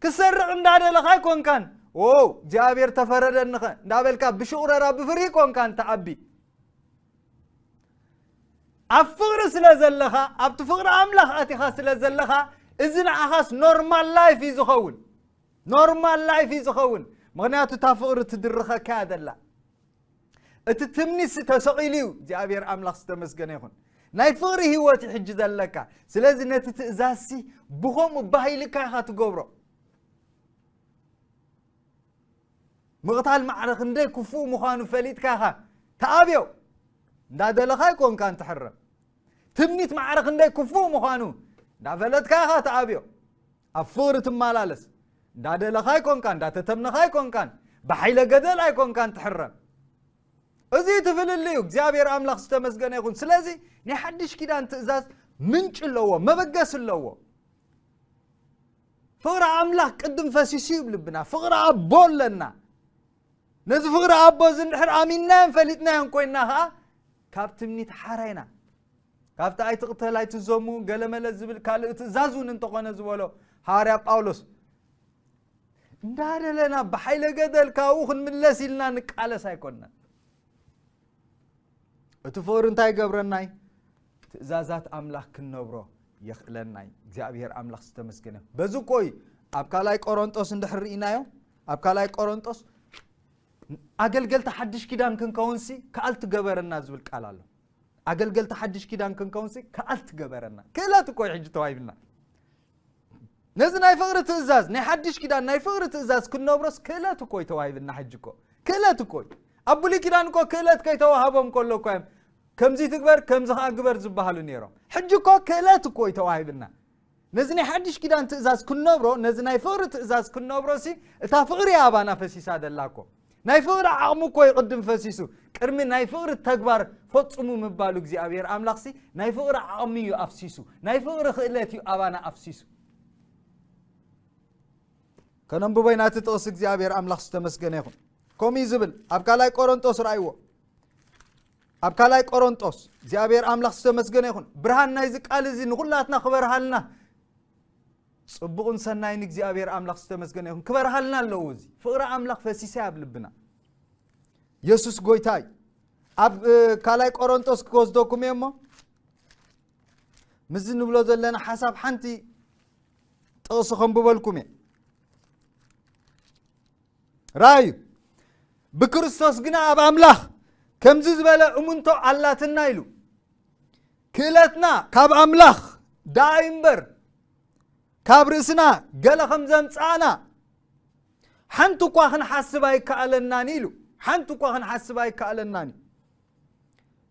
ክሰርቕ እንዳደለኻ ኣይኮንካን ዎ እግዚኣብሔር ተፈረደንኸ እንዳበልካ ብሽቑረራ ብፍርሂ ኮንካን ትዓቢ ኣብ ፍቕሪ ስለ ዘለኻ ኣብቲ ፍቕሪ ኣምላኽ ኣቲኻ ስለ ዘለኻ እዚ ንዓኻስ ኖርማል ላይፍ እዩ ዝኸውን ኖርማል ላይፍ እዩ ዝኸውን ምኽንያቱ እታ ፍቕሪ ትድርኸካ እያ ዘላ እቲ ትምኒትሲ ተሰቒሉ እዩ እግዚኣብሔር ኣምላኽ ዝተመስገነ ይኹን ናይ ፍቕሪ ህይወት እዩ ሕጂ ዘለካ። ስለዚ ነቲ ትእዛዝሲ ብኸምኡ ባሂልካ ኢኻ ትገብሮ። ምቕታል ማዕረ ክንደይ ክፉእ ምዃኑ ፈሊጥካ ኢኻ ትኣብዮ። እንዳደለኻ ኣይኮንካን ትሕረም። ትምኒት ማዕረ ክንደይ ክፉእ ምዃኑ እንዳፈለጥካ ኢኻ ትኣብዮ። ኣብ ፍቕሪ ትመላለስ። እንዳደለኻ ኣይኮንካን፣ እንዳተተምነኻ ኣይኮንካን፣ ብሓይለ ገደል ኣይኮንካን ትሕረም። እዚ እቲ ፍልልዩ። እግዚኣብሔር ኣምላኽ ዝተመስገነ ይኹን። ስለዚ ናይ ሓድሽ ኪዳን ትእዛዝ ምንጭ ኣለዎ፣ መበገስ ኣለዎ። ፍቕሪ ኣምላኽ ቅድም ፈሲሱ ይብልብና። ፍቕሪ ኣቦ ኣለና። ነዚ ፍቕሪ ኣቦ እዚ እንድሕር ኣሚንናዮን ፈሊጥናዮን ኮይንና ኸዓ ካብ ትምኒት ሓራ ኢና። ካብቲ ኣይትቕተል ኣይትዘሙ ገለመለ ዝብል ካልእ ትእዛዝ እውን እንተኾነ ዝበሎ ሃዋርያ ጳውሎስ እንዳደለና ብሓይለ ገደል ካብኡ ክንምለስ ኢልና ንቃለስ ኣይኮንናን። እቲ ፍቕሪ እንታይ ይገብረናይ? ትእዛዛት ኣምላኽ ክንነብሮ የኽእለናይ። እግዚኣብሔር ኣምላኽ ዝተመስገነ። በዚ እኮ እዩ ኣብ ካልኣይ ቆሮንጦስ እንድሕር ርኢናዮ፣ ኣብ ካልኣይ ቆሮንጦስ ኣገልገልቲ ሓድሽ ኪዳን ክንከውንሲ ከኣል ትገበረና ዝብል ቃል ኣሎ። ኣገልገልቲ ሓድሽ ኪዳን ክንከውንሲ ከኣል ትገበረና። ክእለት እኮ እዩ ሕጂ ተዋሂብና። ነዚ ናይ ፍቕሪ ትእዛዝ፣ ናይ ሓድሽ ኪዳን ናይ ፍቕሪ ትእዛዝ ክንነብሮስ ክእለት እኮ እዩ ተዋሂብና። ሕጂ እኮ ክእለት እኮ እዩ። ኣብ ብሉይ ኪዳን እኮ ክእለት ከይተዋሃቦም ከሎ እኮ እዮም ከምዚ ትግበር፣ ከምዚ ኸዓ ግበር ዝበሃሉ ነይሮም። ሕጂ እኮ ክእለት እኮ እዩ ተዋሂብና። ነዚ ናይ ሓድሽ ኪዳን ትእዛዝ ክንነብሮ፣ ነዚ ናይ ፍቕሪ ትእዛዝ ክንነብሮ ሲ እታ ፍቕሪ እያ ኣባና ፈሲሳ ደላ እኮ። ናይ ፍቕሪ ዓቕሚ እኮ እዩ ቅድም ፈሲሱ። ቅድሚ ናይ ፍቕሪ ተግባር ፈጽሙ ምባሉ እግዚኣብሔር ኣምላኽሲ ናይ ፍቕሪ ዓቕሚ እዩ ኣፍሲሱ። ናይ ፍቕሪ ክእለት እዩ ኣባና ኣፍሲሱ። ከነንብቦ ኢና እቲ ጥቕሲ። እግዚኣብሔር ኣምላኽ ዝተመስገነ ይኹን። ከምኡ እዩ ዝብል ኣብ ካልኣይ ቆሮንጦስ ርኣይዎ። ኣብ ካልኣይ ቆሮንጦስ እግዚኣብሔር ኣምላኽ ዝተመስገነ ይኹን። ብርሃን ናይዚ ቃል እዚ ንኹላትና ክበርሃልና ጽቡቕን ሰናይን እግዚኣብሔር ኣምላኽ ዝተመስገነ ይኹን። ክበርሃልና ኣለዎ። እዚ ፍቕሪ ኣምላኽ ፈሲሰ ኣብ ልብና። የሱስ ጎይታ እዩ። ኣብ እ፣ ካልኣይ ቆሮንጦስ ክወስደኩም እየ እሞ ምስዚ ንብሎ ዘለና ሓሳብ ሓንቲ ጥቕሲ ከንብበልኩም እየ። ራእዩ ብክርስቶስ ግና ኣብ ኣምላኽ ከምዚ ዝበለ እሙንቶ ኣላትና ኢሉ። ክእለትና ካብ ኣምላኽ ደኣ እዩ እምበር ካብ ርእስና ገለ ከም ዘምጻእና ሓንቲ እኳ ክንሓስብ ኣይከኣለናን ኢሉ። ሓንቲ እኳ ክንሓስብ ኣይከኣለናን እዩ።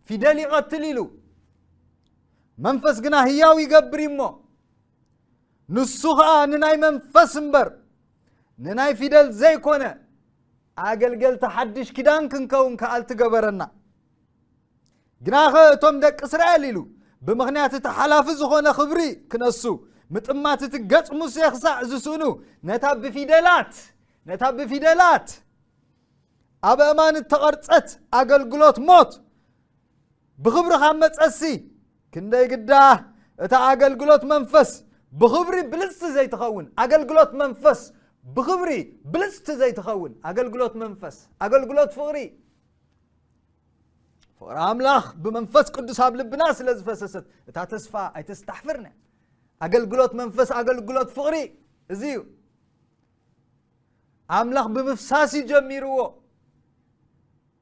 ፊደል ይቐትል ኢሉ፣ መንፈስ ግና ህያው ይገብር እዩ እሞ፣ ንሱ ኸኣ ንናይ መንፈስ እምበር ንናይ ፊደል ዘይኮነ ኣገልገልቲ ሓድሽ ኪዳን ክንከውን ከኣል ትገበረና። ግናኸ እቶም ደቂ እስራኤል ኢሉ ብምኽንያት እቲ ሓላፊ ዝኾነ ክብሪ ክነሱ፣ ምጥማት እቲ ገጽ ሙሴ ክሳዕ ዝስእኑ፣ ነታ ብፊደላት፣ ነታ ብፊደላት ኣብ ኣእማን እተቐርጸት ኣገልግሎት ሞት ብኽብሪ ካብ መጸሲ፣ ክንደይ ግዳ እታ ኣገልግሎት መንፈስ ብኽብሪ ብልጽቲ ዘይትኸውን፣ ኣገልግሎት መንፈስ ብኽብሪ ብልጽቲ ዘይትኸውን፣ ኣገልግሎት መንፈስ፣ ኣገልግሎት ፍቕሪ፣ ፍቕሪ ኣምላኽ ብመንፈስ ቅዱስ ኣብ ልብና ስለ ዝፈሰሰት፣ እታ ተስፋ ኣይተስታሕፍርና። ኣገልግሎት መንፈስ፣ ኣገልግሎት ፍቕሪ፣ እዚ እዩ። ኣምላኽ ብምፍሳስ እዩ ጀሚርዎ።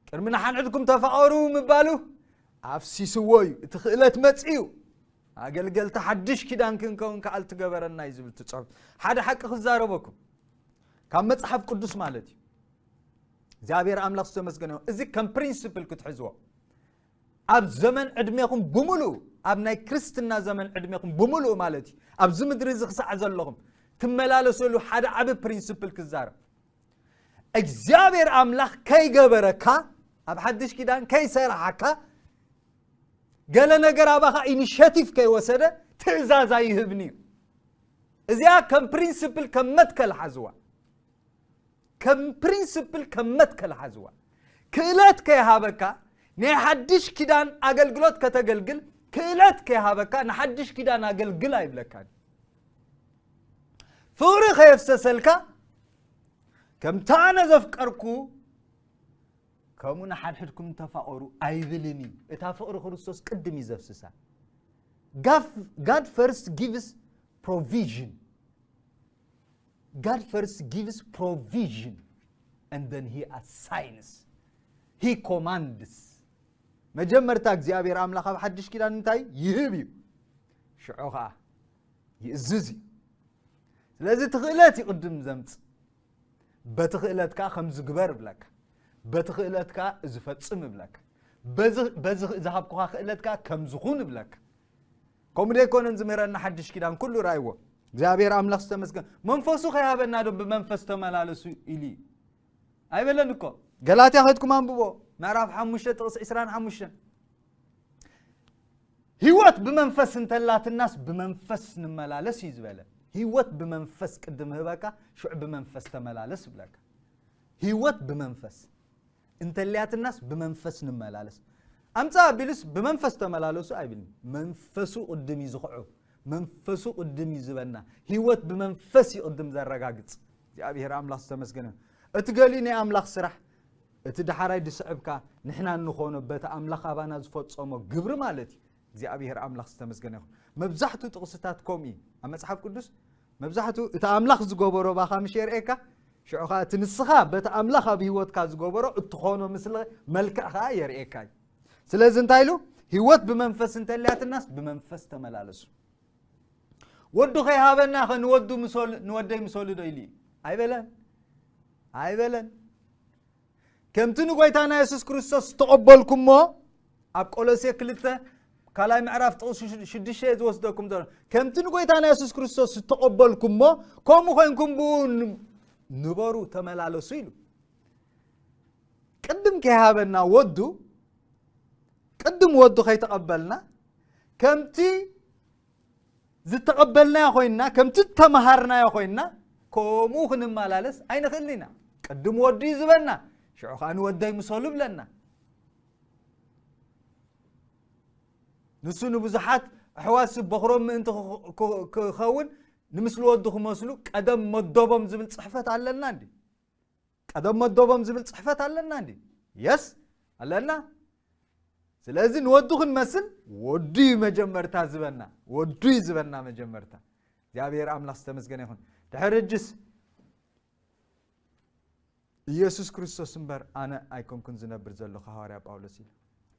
ቅድሚ ንሓድሕድኩም ተፋቐሩ ምባሉ ኣፍሲስዎ እዩ። እቲ ክእለት መጺኡ። ኣገልገልቲ ሓድሽ ኪዳን ክንከውን ከኣል ትገበረና እዩ ዝብል እቲ ጽሑፍ። ሓደ ሓቂ ክዛረበኩም። ካብ መጽሓፍ ቅዱስ ማለት እዩ። እግዚኣብሔር ኣምላኽ ዝተመስገነ ይሁን። እዚ ከም ፕሪንስፕል ክትሕዝዎ። ኣብ ዘመን ዕድሜኹም ብምሉኡ፣ ኣብ ናይ ክርስትና ዘመን ዕድሜኹም ብምሉኡ ማለት እዩ። ኣብዚ ምድሪ እዚ ክሳዕ ዘለኹም ትመላለሰሉ ሓደ ዓቢ ፕሪንስፕል ክዛረብ። እግዚኣብሔር ኣምላኽ ከይገበረካ፣ ኣብ ሓድሽ ኪዳን ከይሰራሓካ፣ ገለ ነገር ኣባኻ ኢኒሼቲቭ ከይወሰደ ትእዛዝ ኣይህብን እዩ። እዚኣ ከም ፕሪንስፕል፣ ከም መትከል ሓዝዋ። ከም ፕሪንስፕል፣ ከም መትከል ሓዝዋ። ክእለት ከይሃበካ ናይ ሓድሽ ኪዳን ኣገልግሎት ከተገልግል፣ ክእለት ከይሃበካ ንሓድሽ ኪዳን ኣገልግል ኣይብለካን። ፍቕሪ ከየፍሰሰልካ፣ ከምታ ኣነ ዘፍቀርኩ ከምኡ ንሓድሕድኩም ተፋቐሩ ኣይብልን እዩ። እታ ፍቕሪ ክርስቶስ ቅድም እዩ ዘፍስሳ። ጋፍ-፣ God first gives provision. God first gives provision and then he assigns. He commands. መጀመርታ እግዚኣብሔር ኣምላኽ ኣብ ሓድሽ ኪዳን እንታይ ይህብ እዩ? ሽዑ ኸዓ ይእዝዝ እዩ። ስለዚ እቲ ክእለት እዩ ቅድም ዘምጽእ። በቲ ክእለት ከዓ ከም ዝግበር እብለካ። በቲ ክእለት ከዓ እዚ ፈጽም እብለካ። በዚ በዚ ዝሃብኩኻ ክእለት ከዓ ከም ዝኹን እብለካ። ከምኡ ደይኮነን ዝምህረና ሓድሽ ኪዳን ኩሉ ራእይዎ። እግዚኣብሔር ኣምላኽ ዝተመስገን። መንፈሱ ከይሃበና ዶ ብመንፈስ ተመላለሱ ኢሉ እዩ? ኣይበለን እኮ። ገላትያ ከድኩም ኣንብቦ፣ ምዕራፍ ሓሙሽተ ጥቕሲ ዕስራን ሓሙሽተን። ህይወት ብመንፈስ እንተላትናስ ብመንፈስ ንመላለስ እዩ ዝበለ። ህይወት ብመንፈስ ቅድም ህበካ፣ ሽዑ ብመንፈስ ተመላለስ ይብለካ። ህይወት ብመንፈስ እንተልያትናስ ብመንፈስ ንመላለስ። ኣምፃ ኣቢሉስ ብመንፈስ ተመላለሱ ኣይብልን። መንፈሱ ቅድም እዩ ዝኽዑ። መንፈሱ ቅድም እዩ ዝበና። ህይወት ብመንፈስ እዩ ቅድም ዘረጋግጽ። እግዚኣብሔር ኣምላኽ ዝተመስገነ። እቲ ገሊኡ ናይ ኣምላኽ ስራሕ፣ እቲ ዳሕራይ ድስዕብካ ንሕና እንኾኖ በቲ ኣምላኽ ኣባና ዝፈጸሞ ግብሪ ማለት እዩ። እግዚኣብሔር ኣምላኽ ዝተመስገነ ይኹን። መብዛሕትኡ ጥቕስታት ከምኡ እዩ። ኣብ መጽሓፍ ቅዱስ መብዛሕትኡ እቲ ኣምላኽ ዝገበሮ ባኻ ምሽ የርእየካ፣ ሽዑ ኸዓ እቲ ንስኻ በቲ ኣምላኽ ኣብ ህይወትካ ዝገበሮ እትኾኖ ምስሊ መልክዕ ኸዓ የርእየካ እዩ። ስለዚ እንታይ ኢሉ? ህይወት ብመንፈስ እንተልያትናስ ብመንፈስ ተመላለሱ። ወዱ ከይሃበና ኸ ንወዱ ምሰሉ፣ ንወደይ ምሰሉ ዶ ኢሉ እዩ? ኣይበለን። ኣይበለን። ከምቲ ንጎይታና የሱስ ክርስቶስ ዝተቐበልኩሞ፣ ኣብ ቆሎሴ ክልተ ካልኣይ ምዕራፍ ጥቕሲ ሽዱሽተ ዝወስደኩም ዘሎ፣ ከምቲ ንጎይታና የሱስ ክርስቶስ ዝተቐበልኩሞ፣ ከምኡ ኮይንኩም ብኡ ን-፣ ንበሩ፣ ተመላለሱ ኢሉ። ቅድም ከይሃበና ወዱ፣ ቅድም ወዱ ከይተቐበልና፣ ከምቲ ዝተቐበልናዮ ኮይንና፣ ከምቲ ዝተመሃርናዮ ኮይንና፣ ከምኡ ክንመላለስ ኣይንኽእልን ኢና። ቅድም ወዱ እዩ ዝበና፣ ሽዑ ኸዓ ንወደይ ምሰሉ ብለና። ንሱ ንብዙሓት ኣሕዋት በኹሮም ምእንቲ ክኽ-፣ ክኸውን፣ ንምስሊ ወዱ ክመስሉ ቀደም መደቦም ዝብል ጽሕፈት ኣለና እንዲ? ቀደም መደቦም ዝብል ጽሕፈት ኣለና እንዲ? የስ፣ ኣለና። ስለዚ ንወዱ ክንመስል ወዱ እዩ መጀመርታ ዝበና። ወዱ እዩ ዝበና መጀመርታ። እግዚኣብሔር ኣምላኽ ዝተመስገነ ይኹን። ድሕሪ ሕጅስ ኢየሱስ ክርስቶስ እምበር ኣነ ኣይኮንኩን ዝነብር ዘለኹ፣ ሃዋርያ ጳውሎስ ኢሉ።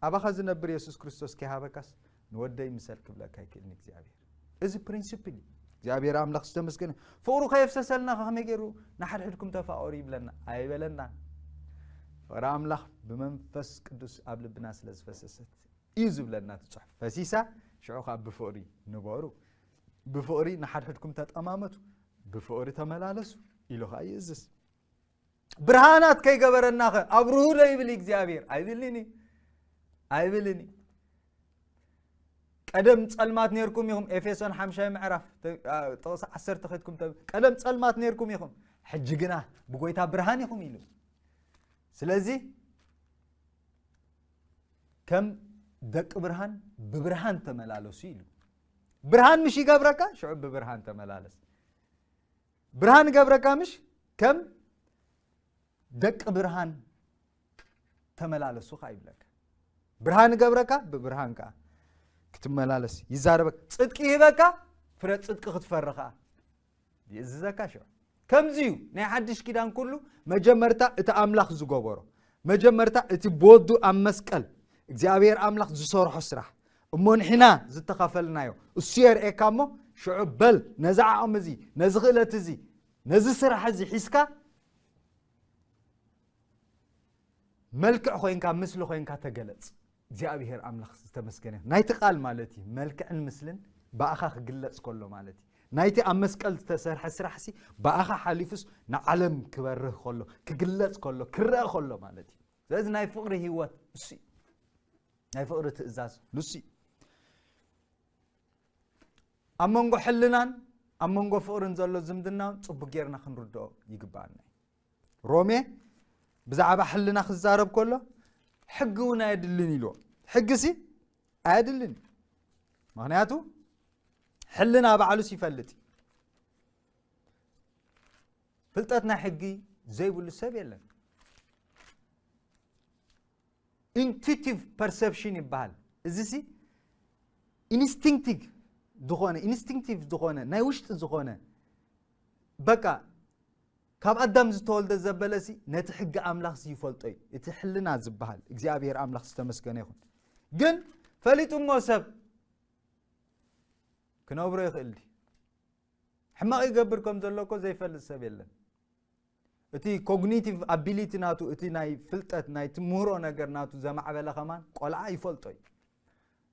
ኣባኻ ዝነብር የሱስ ክርስቶስ ከይሃበካስ ንወደይ ምሰል ክብለካ ኣይክእልን እግዚኣብሔር። እዚ ፕሪንሲፕል እዩ። እግዚኣብሔር ኣምላኽ ዝተመስገነ። ፍቕሩ ከየፍሰሰልና ከመይ ገይሩ ንሓድሕድኩም ተፋቐሩ ይብለና? ኣይበለና። ፍቕሪ ኣምላኽ ብመንፈስ ቅዱስ ኣብ ልብና ስለ ዝፈሰሰት እዩ ዝብለና እቲ ጽሑፍ። ፈሲሳ፣ ሽዑ ኸዓ ብፍቕሪ ንበሩ፣ ብፍቕሪ ንሓድሕድኩም ተጠማመቱ፣ ብፍቕሪ ተመላለሱ ኢሉ ኸዓ ይእዝዝ። ብርሃናት ከይገበረናኸ ኣብርሁ ዶ ይብል እግዚኣብሔር? ኣይብልን እዩ። ኣይብልን እዩ። ቀደም ጸልማት ነርኩም ኢኹም፣ ኤፌሶን ሓምሻይ ምዕራፍ፣ ተ-፣ አ፣ ጥቕሲ ዓሰርተ ከድኩም ተ-፣ ቀደም ጸልማት ነርኩም ኢኹም፣ ሕጂ ግና ብጎይታ ብርሃን ኢኹም ኢሉ። ስለዚ ከም ደቂ ብርሃን ብብርሃን ተመላለሱ ኢሉ። ብርሃን ምሽ ይገብረካ፣ ሽዑ ብብርሃን ተመላለስ። ብርሃን ገብረካ ምሽ ከም ደቂ ብርሃን ተመላለሱ ኸዓ ይብለካ። ብርሃን ገብረካ ብብርሃን ከኣ ክትመላለስ ይዛረበካ። ጽድቂ ይህበካ፣ ፍረ ጽድቂ ክትፈሪ ኸኣ ይእዝዘካ። ሽዑ ከምዚ እዩ ናይ ሓድሽ ኪዳን ኩሉ። መጀመርታ እቲ ኣምላኽ ዝገበሮ፣ መጀመርታ እቲ ብወዱ ኣብ መስቀል እግዚኣብሔር ኣምላኽ ዝሰርሖ ስራሕ እሞ ንሕና ዝተኸፈልናዮ እሱ የርእየካ እሞ፣ ሽዑ በል ነዚ ዓቕሚ እዚ፣ ነዚ ክእለት እዚ፣ ነዚ ስራሕ እዚ ሒዝካ መልክዕ ኮይንካ፣ ምስሊ ኮይንካ ተገለጽ። እግዚኣብሔር ኣምላኽ ዝተመስገነ። ናይቲ ቃል ማለት እዩ፣ መልክዕን ምስልን ብኣኻ ክግለጽ ከሎ ማለት እዩ። ናይቲ ኣብ መስቀል ዝተሰርሐ ስራሕሲ ብኣኻ ሓሊፉስ ንዓለም ክበርህ ከሎ፣ ክግለጽ ከሎ፣ ክረአ ከሎ ማለት እዩ። ስለዚ ናይ ፍቕሪ ህይወት እሱ እዩ። ናይ ፍቕሪ ትእዛዝ ንሱ እዩ። ኣብ መንጎ ሕልናን ኣብ መንጎ ፍቕርን ዘሎ ዝምድና ጽቡቅ ጌርና ክንርድኦ ይግባኣና እዩ። ሮሜ ብዛዕባ ሕልና ክዛረብ ከሎ፣ ሕጊ እውን ኣየድልን ኢልዎ። ሕጊሲ ኣየድልን እዩ። ምኽንያቱ ሕልና ባዕሉስ ይፈልጥ እዩ። ፍልጠት ናይ ሕጊ ዘይብሉ ሰብ የለን። ኢንቱቲቭ ፐርሰፕሽን ይበሃል። እዚሲ ኢንስቲንክቲቭ ዝኾነ፣ ኢንስቲንክቲቭ ዝኾነ፣ ናይ ውሽጢ ዝኾነ፣ በቃ ካብ ኣዳም ዝተወልደ ዘበለሲ ነቲ ሕጊ ኣምላኽሲ ይፈልጦ እዩ። እቲ ሕልና ዝበሃል እግዚኣብሔር ኣምላኽ ዝተመስገነ ይኹን። ግን ፈሊጡ እሞ ሰብ ክነብሮ ይኽእል ድዩ? ሕማቕ ይገብር ከም ዘሎ እኮ ዘይፈልጥ ሰብ የለን። እቲ ኮግኒቲቭ ኣቢሊቲ ናቱ፣ እቲ ናይ ፍልጠት ናይ ትምህሮ ነገር ናቱ ዘማዕበለ ከማን ቆልዓ ይፈልጦ እዩ።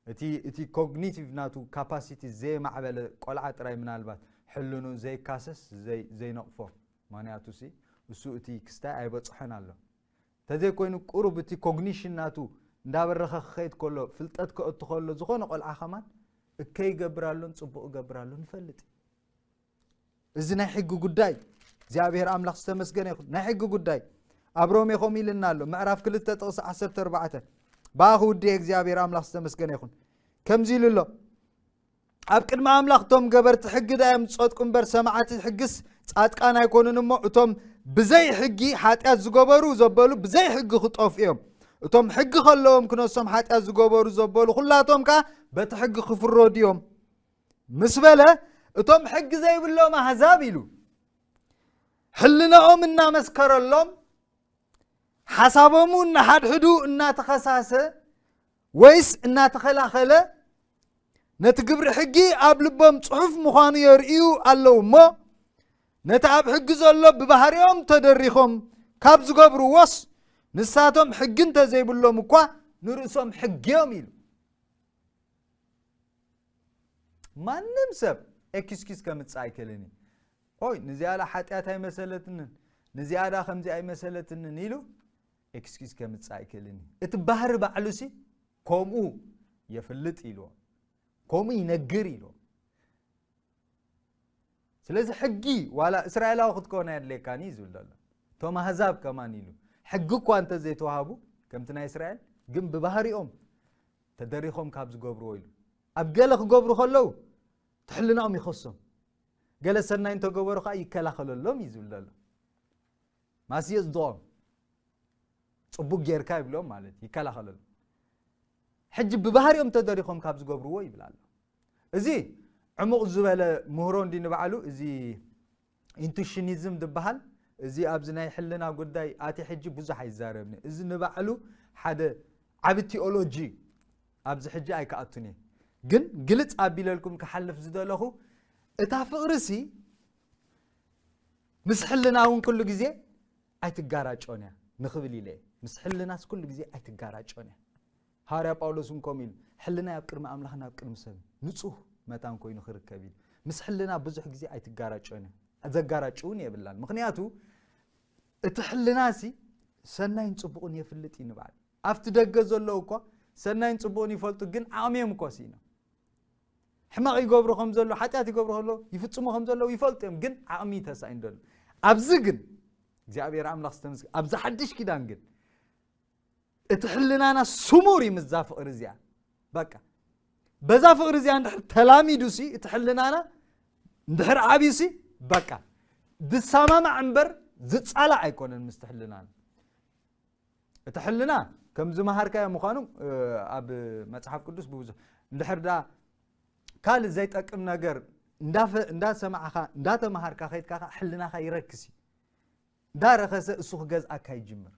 እቲ እቲ ኮግኒቲቭ ናቱ ካፓሲቲ ዘየማዕበለ ቆልዓ ጥራይ ምናልባት ሕልኑ ዘይካሰስ ዘይ- ዘይነቕፎ። ምክንያቱ ሲ እሱ እቲ ክስታይ ኣይበጽሖን ኣሎ። እንተዘይኮይኑ ቁሩብ እቲ ኮግኒሽን ናቱ እንዳበረኸ ክኸይድ ከሎ፣ ፍልጠት ከእቱ ከሎ፣ ዝኾነ ቆልዓ ከማን እከይ ይገብር ኣሎን ጽቡቕ ይገብር ኣሎን ይፈልጥ እዩ። እዚ ናይ ሕጊ ጉዳይ፣ እግዚኣብሔር ኣምላኽ ዝተመስገነ ይኹን። ናይ ሕጊ ጉዳይ ኣብ ሮሜ ከምኡ ኢልና ኣሎ፣ ምዕራፍ ክልተ ጥቕሲ ዓሰርተ ኣርባዕተ፣ ብኣኹ ውዲ እግዚኣብሔር ኣምላኽ ዝተመስገነ ይኹን። ከምዚ ኢሉ ኣሎ፣ ኣብ ቅድሚ ኣምላኽ እቶም ገበርቲ ሕጊ ዳዮም ዝጸድቁ እምበር፣ ሰማዕቲ ሕግስ ጻድቃን ኣይኮኑን እሞ፣ እቶም ብዘይ ሕጊ ሓጢኣት ዝገበሩ ዘበሉ ብዘይ ሕጊ ክጠፍኡ እዮም። እቶም ሕጊ ከለዎም ክነሶም ሓጢኣት ዝገበሩ ዘበሉ ኩላቶም ከኣ በቲ ሕጊ ክፍረዱ እዮም ምስ በለ፣ እቶም ሕጊ ዘይብሎም ኣህዛብ ኢሉ ሕልናኦም እናመስከረሎም፣ ሓሳቦም እናሓድሕዱ እናተኸሳሰ ወይስ እናተኸላኸለ፣ ነቲ ግብሪ ሕጊ ኣብ ልቦም ጽሑፍ ምዃኑ የርእዩ ኣለዉ እሞ፣ ነቲ ኣብ ሕጊ ዘሎ ብባህሪኦም ተደሪኾም ካብ ዝገብርዎስ፣ ንሳቶም ሕጊ እንተ ዘይብሎም እኳ ንርእሶም ሕጊ እዮም ኢሉ። ማንም ሰብ ኤክስኪዝ ከምጽእ ኣይክእልን እዩ። ኦይ፣ ንዚኣ ዳ ሓጢኣት ኣይመሰለትንን፣ ንዚኣ ዳ ከምዚ ኣይመሰለትንን ኢሉ ኤክስኪዝ ከምጽእ ኣይክእልን እዩ። እቲ ባህሪ ባዕሉሲ ከምኡ የፍልጥ ኢልዎ፣ ከምኡ ይነግር ኢልዎ። ስለዚ ሕጊ ዋላ እስራኤላዊ ክትከውን ኣየድልየካን እዩ ዝብል ዘሎ። እቶም ኣህዛብ ከማን ኢሉ ሕጊ እኳ እንተ ዘይተዋሃቡ ከምቲ ናይ እስራኤል፣ ግን ብባህሪኦም ተደሪኾም ካብ ዝገብርዎ ኢሉ ኣብ ገለ ክገብሩ ከለዉ ትሕልናኦም ይኸሶም፣ ገለ ሰናይ እንተገበሩ ከዓ ይከላኸለሎም እዩ ዝብል ዘሎ። ማስዮ ዝድቖም ጽቡቅ ጌርካ ይብሎም ማለት እዩ፣ ይከላኸለሉ። ሕጂ ብባህሪኦም ተደሪኾም ካብ ዝገብርዎ ይብል ኣሎ። እዚ ዕሙቕ ዝበለ ምህሮ እንዲ ንባዕሉ፣ እዚ ኢንቱሽኒዝም ዝበሃል፣ እዚ ኣብዚ ናይ ሕልና ጉዳይ ኣቲ ሕጂ ብዙሕ ኣይዛረብን። እዚ ንባዕሉ ሓደ ዓቢ ቲኦሎጂ ኣብዚ ሕጂ ኣይከኣቱን እየ። ግን ግልጽ ኣቢለልኩም ክሓልፍ ዝደለኹ፣ እታ ፍቕርሲ ምስ ሕልና እውን ኩሉ ግዜ ኣይትጋራጮን እያ ንኽብል ኢለ እየ። ምስ ሕልናስ ኩሉ ግዜ ኣይትጋራጮን እያ። ሃዋርያ ጳውሎስ እውን ከምኡ ኢሉ፣ ሕልናይ ኣብ ቅድሚ ኣምላኽን ኣብ ቅድሚ ሰብ ንጹህ መታን ኮይኑ ክርከብ ኢሉ። ምስ ሕልና ብዙሕ ግዜ ኣይትጋራጮን እያ። ዘጋራጭ እውን የብላን። ምኽንያቱ እቲ ሕልናሲ ሰናይን ጽቡቕን የፍልጥ እዩ ንባዕሉ። ኣብቲ ደገ ዘለዉ እኳ ሰናይን ጽቡቕን ይፈልጡ፣ ግን ዓቕሚ እዮም እኳ ስኢኖም። ሕማቕ ይገብሩ ከም ዘሎ፣ ሓጢኣት ይገብሩ ከሎ ይፍጽሙ ከም ዘለዉ ይፈልጡ እዮም፣ ግን ዓቕሚ ተሳኢኑ ደሎ። ኣብዚ ግን እግዚኣብሔር ኣምላኽ ዝተመስገ-፣ ኣብዚ ሓድሽ ኪዳን ግን እቲ ሕልናና ስሙር እዩ ምስዛ ፍቕሪ እዚኣ። በቃ በዛ ፍቕሪ እዚኣ እንድሕር ተላሚዱሲ እቲ ሕልናና እንድሕር ዓብዩሲ በቃ ዝሰማማዕ እምበር ዝጻላእ ኣይኮነን ምስቲ ሕልናና። እቲ ሕልና ከም ዝመሃርካዮ ምዃኑ፣ እ፣ ኣብ መጽሓፍ ቅዱስ ብብዙሕ እንድሕር ደኣ ካልእ ዘይጠቅም ነገር እንዳፈ-፣ እንዳሰማዕኻ፣ እንዳተመሃርካ ከይድካ ኸዓ ሕልናኻ ይረክስ እዩ። እንዳረኸሰ እሱ ክገዝኣካ ይጅምር።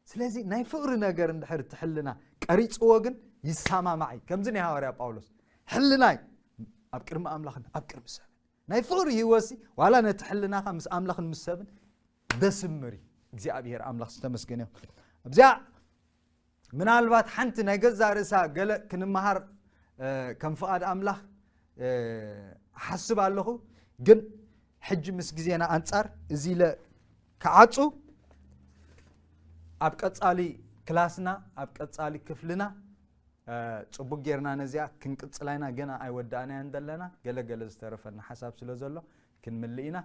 ስለዚ ናይ ፍቕሪ ነገር እንድሕር እቲ ሕልና ቀሪጽዎ ግን ይሰማማዕ እዩ። ከምዚ ናይ ሃዋርያ ጳውሎስ፣ ሕልናይ ኣብ ቅድሚ ኣምላኽን ኣብ ቅድሚ ሰብን። ናይ ፍቕሪ ህይወትሲ ዋላ ነቲ ሕልናኻ ምስ ኣምላኽን ምስ ሰብን ደስምር እዩ። እግዚኣብሔር ኣምላኽ ዝተመስገነ ይኹን። ኣብዚኣ ምናልባት ሓንቲ ናይ ገዛእ ርእሳ ገለ ክንመሃር፣ እ፣ ከም ፍቓድ ኣምላኽ፣ እ፣ እሓስብ ኣለኹ። ግን ሕጂ ምስ ግዜና ኣንጻር እዚ ኢለ ክዓጹ፣ ኣብ ቀጻሊ ክላስና፣ ኣብ ቀጻሊ ክፍልና፣ እ፣ ጽቡቅ ጌርና ነዚኣ ክንቅጽላ ኢና። ገና ኣይወዳእናያን ዘለና። ገለ ገለ ዝተረፈና ሓሳብ ስለ ዘሎ ክንምልእ ኢና።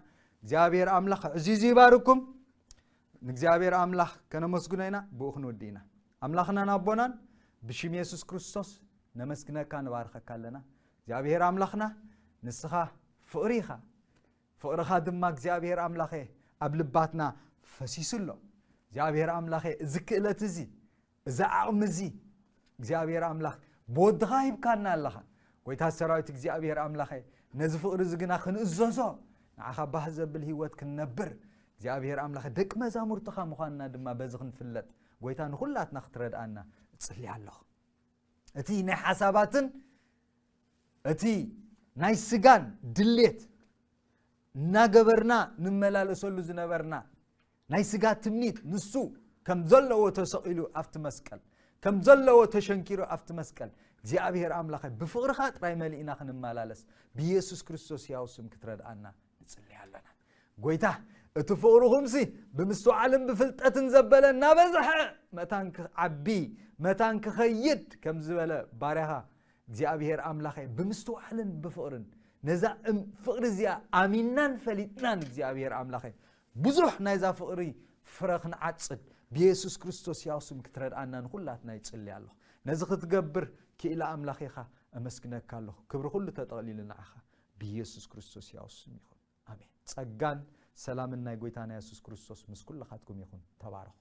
እግዚኣብሔር ኣምላኽ ዕዚዙ ይባርኩም። ንእግዚኣብሔር ኣምላኽ ከነመስግኖ ኢና፣ ብኡ ክንውድእ ኢና። ኣምላኽናን ኣቦናን፣ ብሽም የሱስ ክርስቶስ ነመስግነካ፣ ንባርኸካ ኣለና። እግዚኣብሔር ኣምላኽና፣ ንስኻ ፍቕሪ ኢኻ። ፍቕርኻ ድማ እግዚኣብሔር ኣምላኸ ኣብ ልባትና ፈሲሱ ኣሎ። እግዚኣብሔር ኣምላኸ፣ እዚ ክእለት እዚ፣ እዚ ዓቕሚ እዚ እግዚኣብሔር ኣምላኽ ብወድኻ ሂብካና ኣለኻ። ጎይታ ሰራዊት እግዚኣብሔር ኣምላኸ፣ ነዚ ፍቕሪ እዚ ግና ክንእዘዞ፣ ንዓኻ ባህ ዘብል ህይወት ክንነብር፣ እግዚኣብሔር ኣምላኸ፣ ደቂ መዛሙርትኻ ምዃንና ድማ በዚ ክንፍለጥ፣ ጎይታ ንኹላትና ክትረድኣና እጽሊ ኣለኹ። እቲ ናይ ሓሳባትን እቲ ናይ ስጋን ድሌት እናገበርና ንመላለሰሉ ዝነበርና ናይ ስጋ ትምኒት፣ ንሱ ከም ዘለዎ ተሰቒሉ ኣብቲ መስቀል፣ ከም ዘለዎ ተሸንኪሩ ኣብቲ መስቀል፣ እግዚኣብሔር ኣምላኸ፣ ብፍቕርኻ ጥራይ መሊእና ክንመላለስ ብኢየሱስ ክርስቶስ ሕያው ስም ክትረድኣና ንጽሊ ኣለና። ጎይታ፣ እቲ ፍቕርኹምሲ ብምስትውዓልን ብፍልጠትን ዘበለ እናበዝሐ መታን ክዓቢ፣ መታን ክኸይድ ከም ዝበለ ባርያኻ እግዚኣብሔር ኣምላኸ፣ ብምስትውዓልን ብፍቕርን ነዛ እም-፣ ፍቕሪ እዚኣ ኣሚናን ፈሊጥናን እግዚኣብሔር ኣምላኸ፣ ብዙሕ ናይዛ ፍቕሪ ፍረ ክንዓጽድ ብየሱስ ክርስቶስ ሕያው ስም ክትረድኣና ንኹላትና ይጽሊ ኣለኹ። ነዚ ክትገብር ክኢላ ኣምላኽ ኢኻ፣ እመስግነካ ኣለኹ። ክብሪ ኩሉ ተጠቕሊሉ ንዓኻ ብየሱስ ክርስቶስ ሕያው ስም ይኹን። ኣሜን። ጸጋን ሰላምን ናይ ጎይታና የሱስ ክርስቶስ ምስ ኩልኻትኩም ይኹን። ተባረኹ።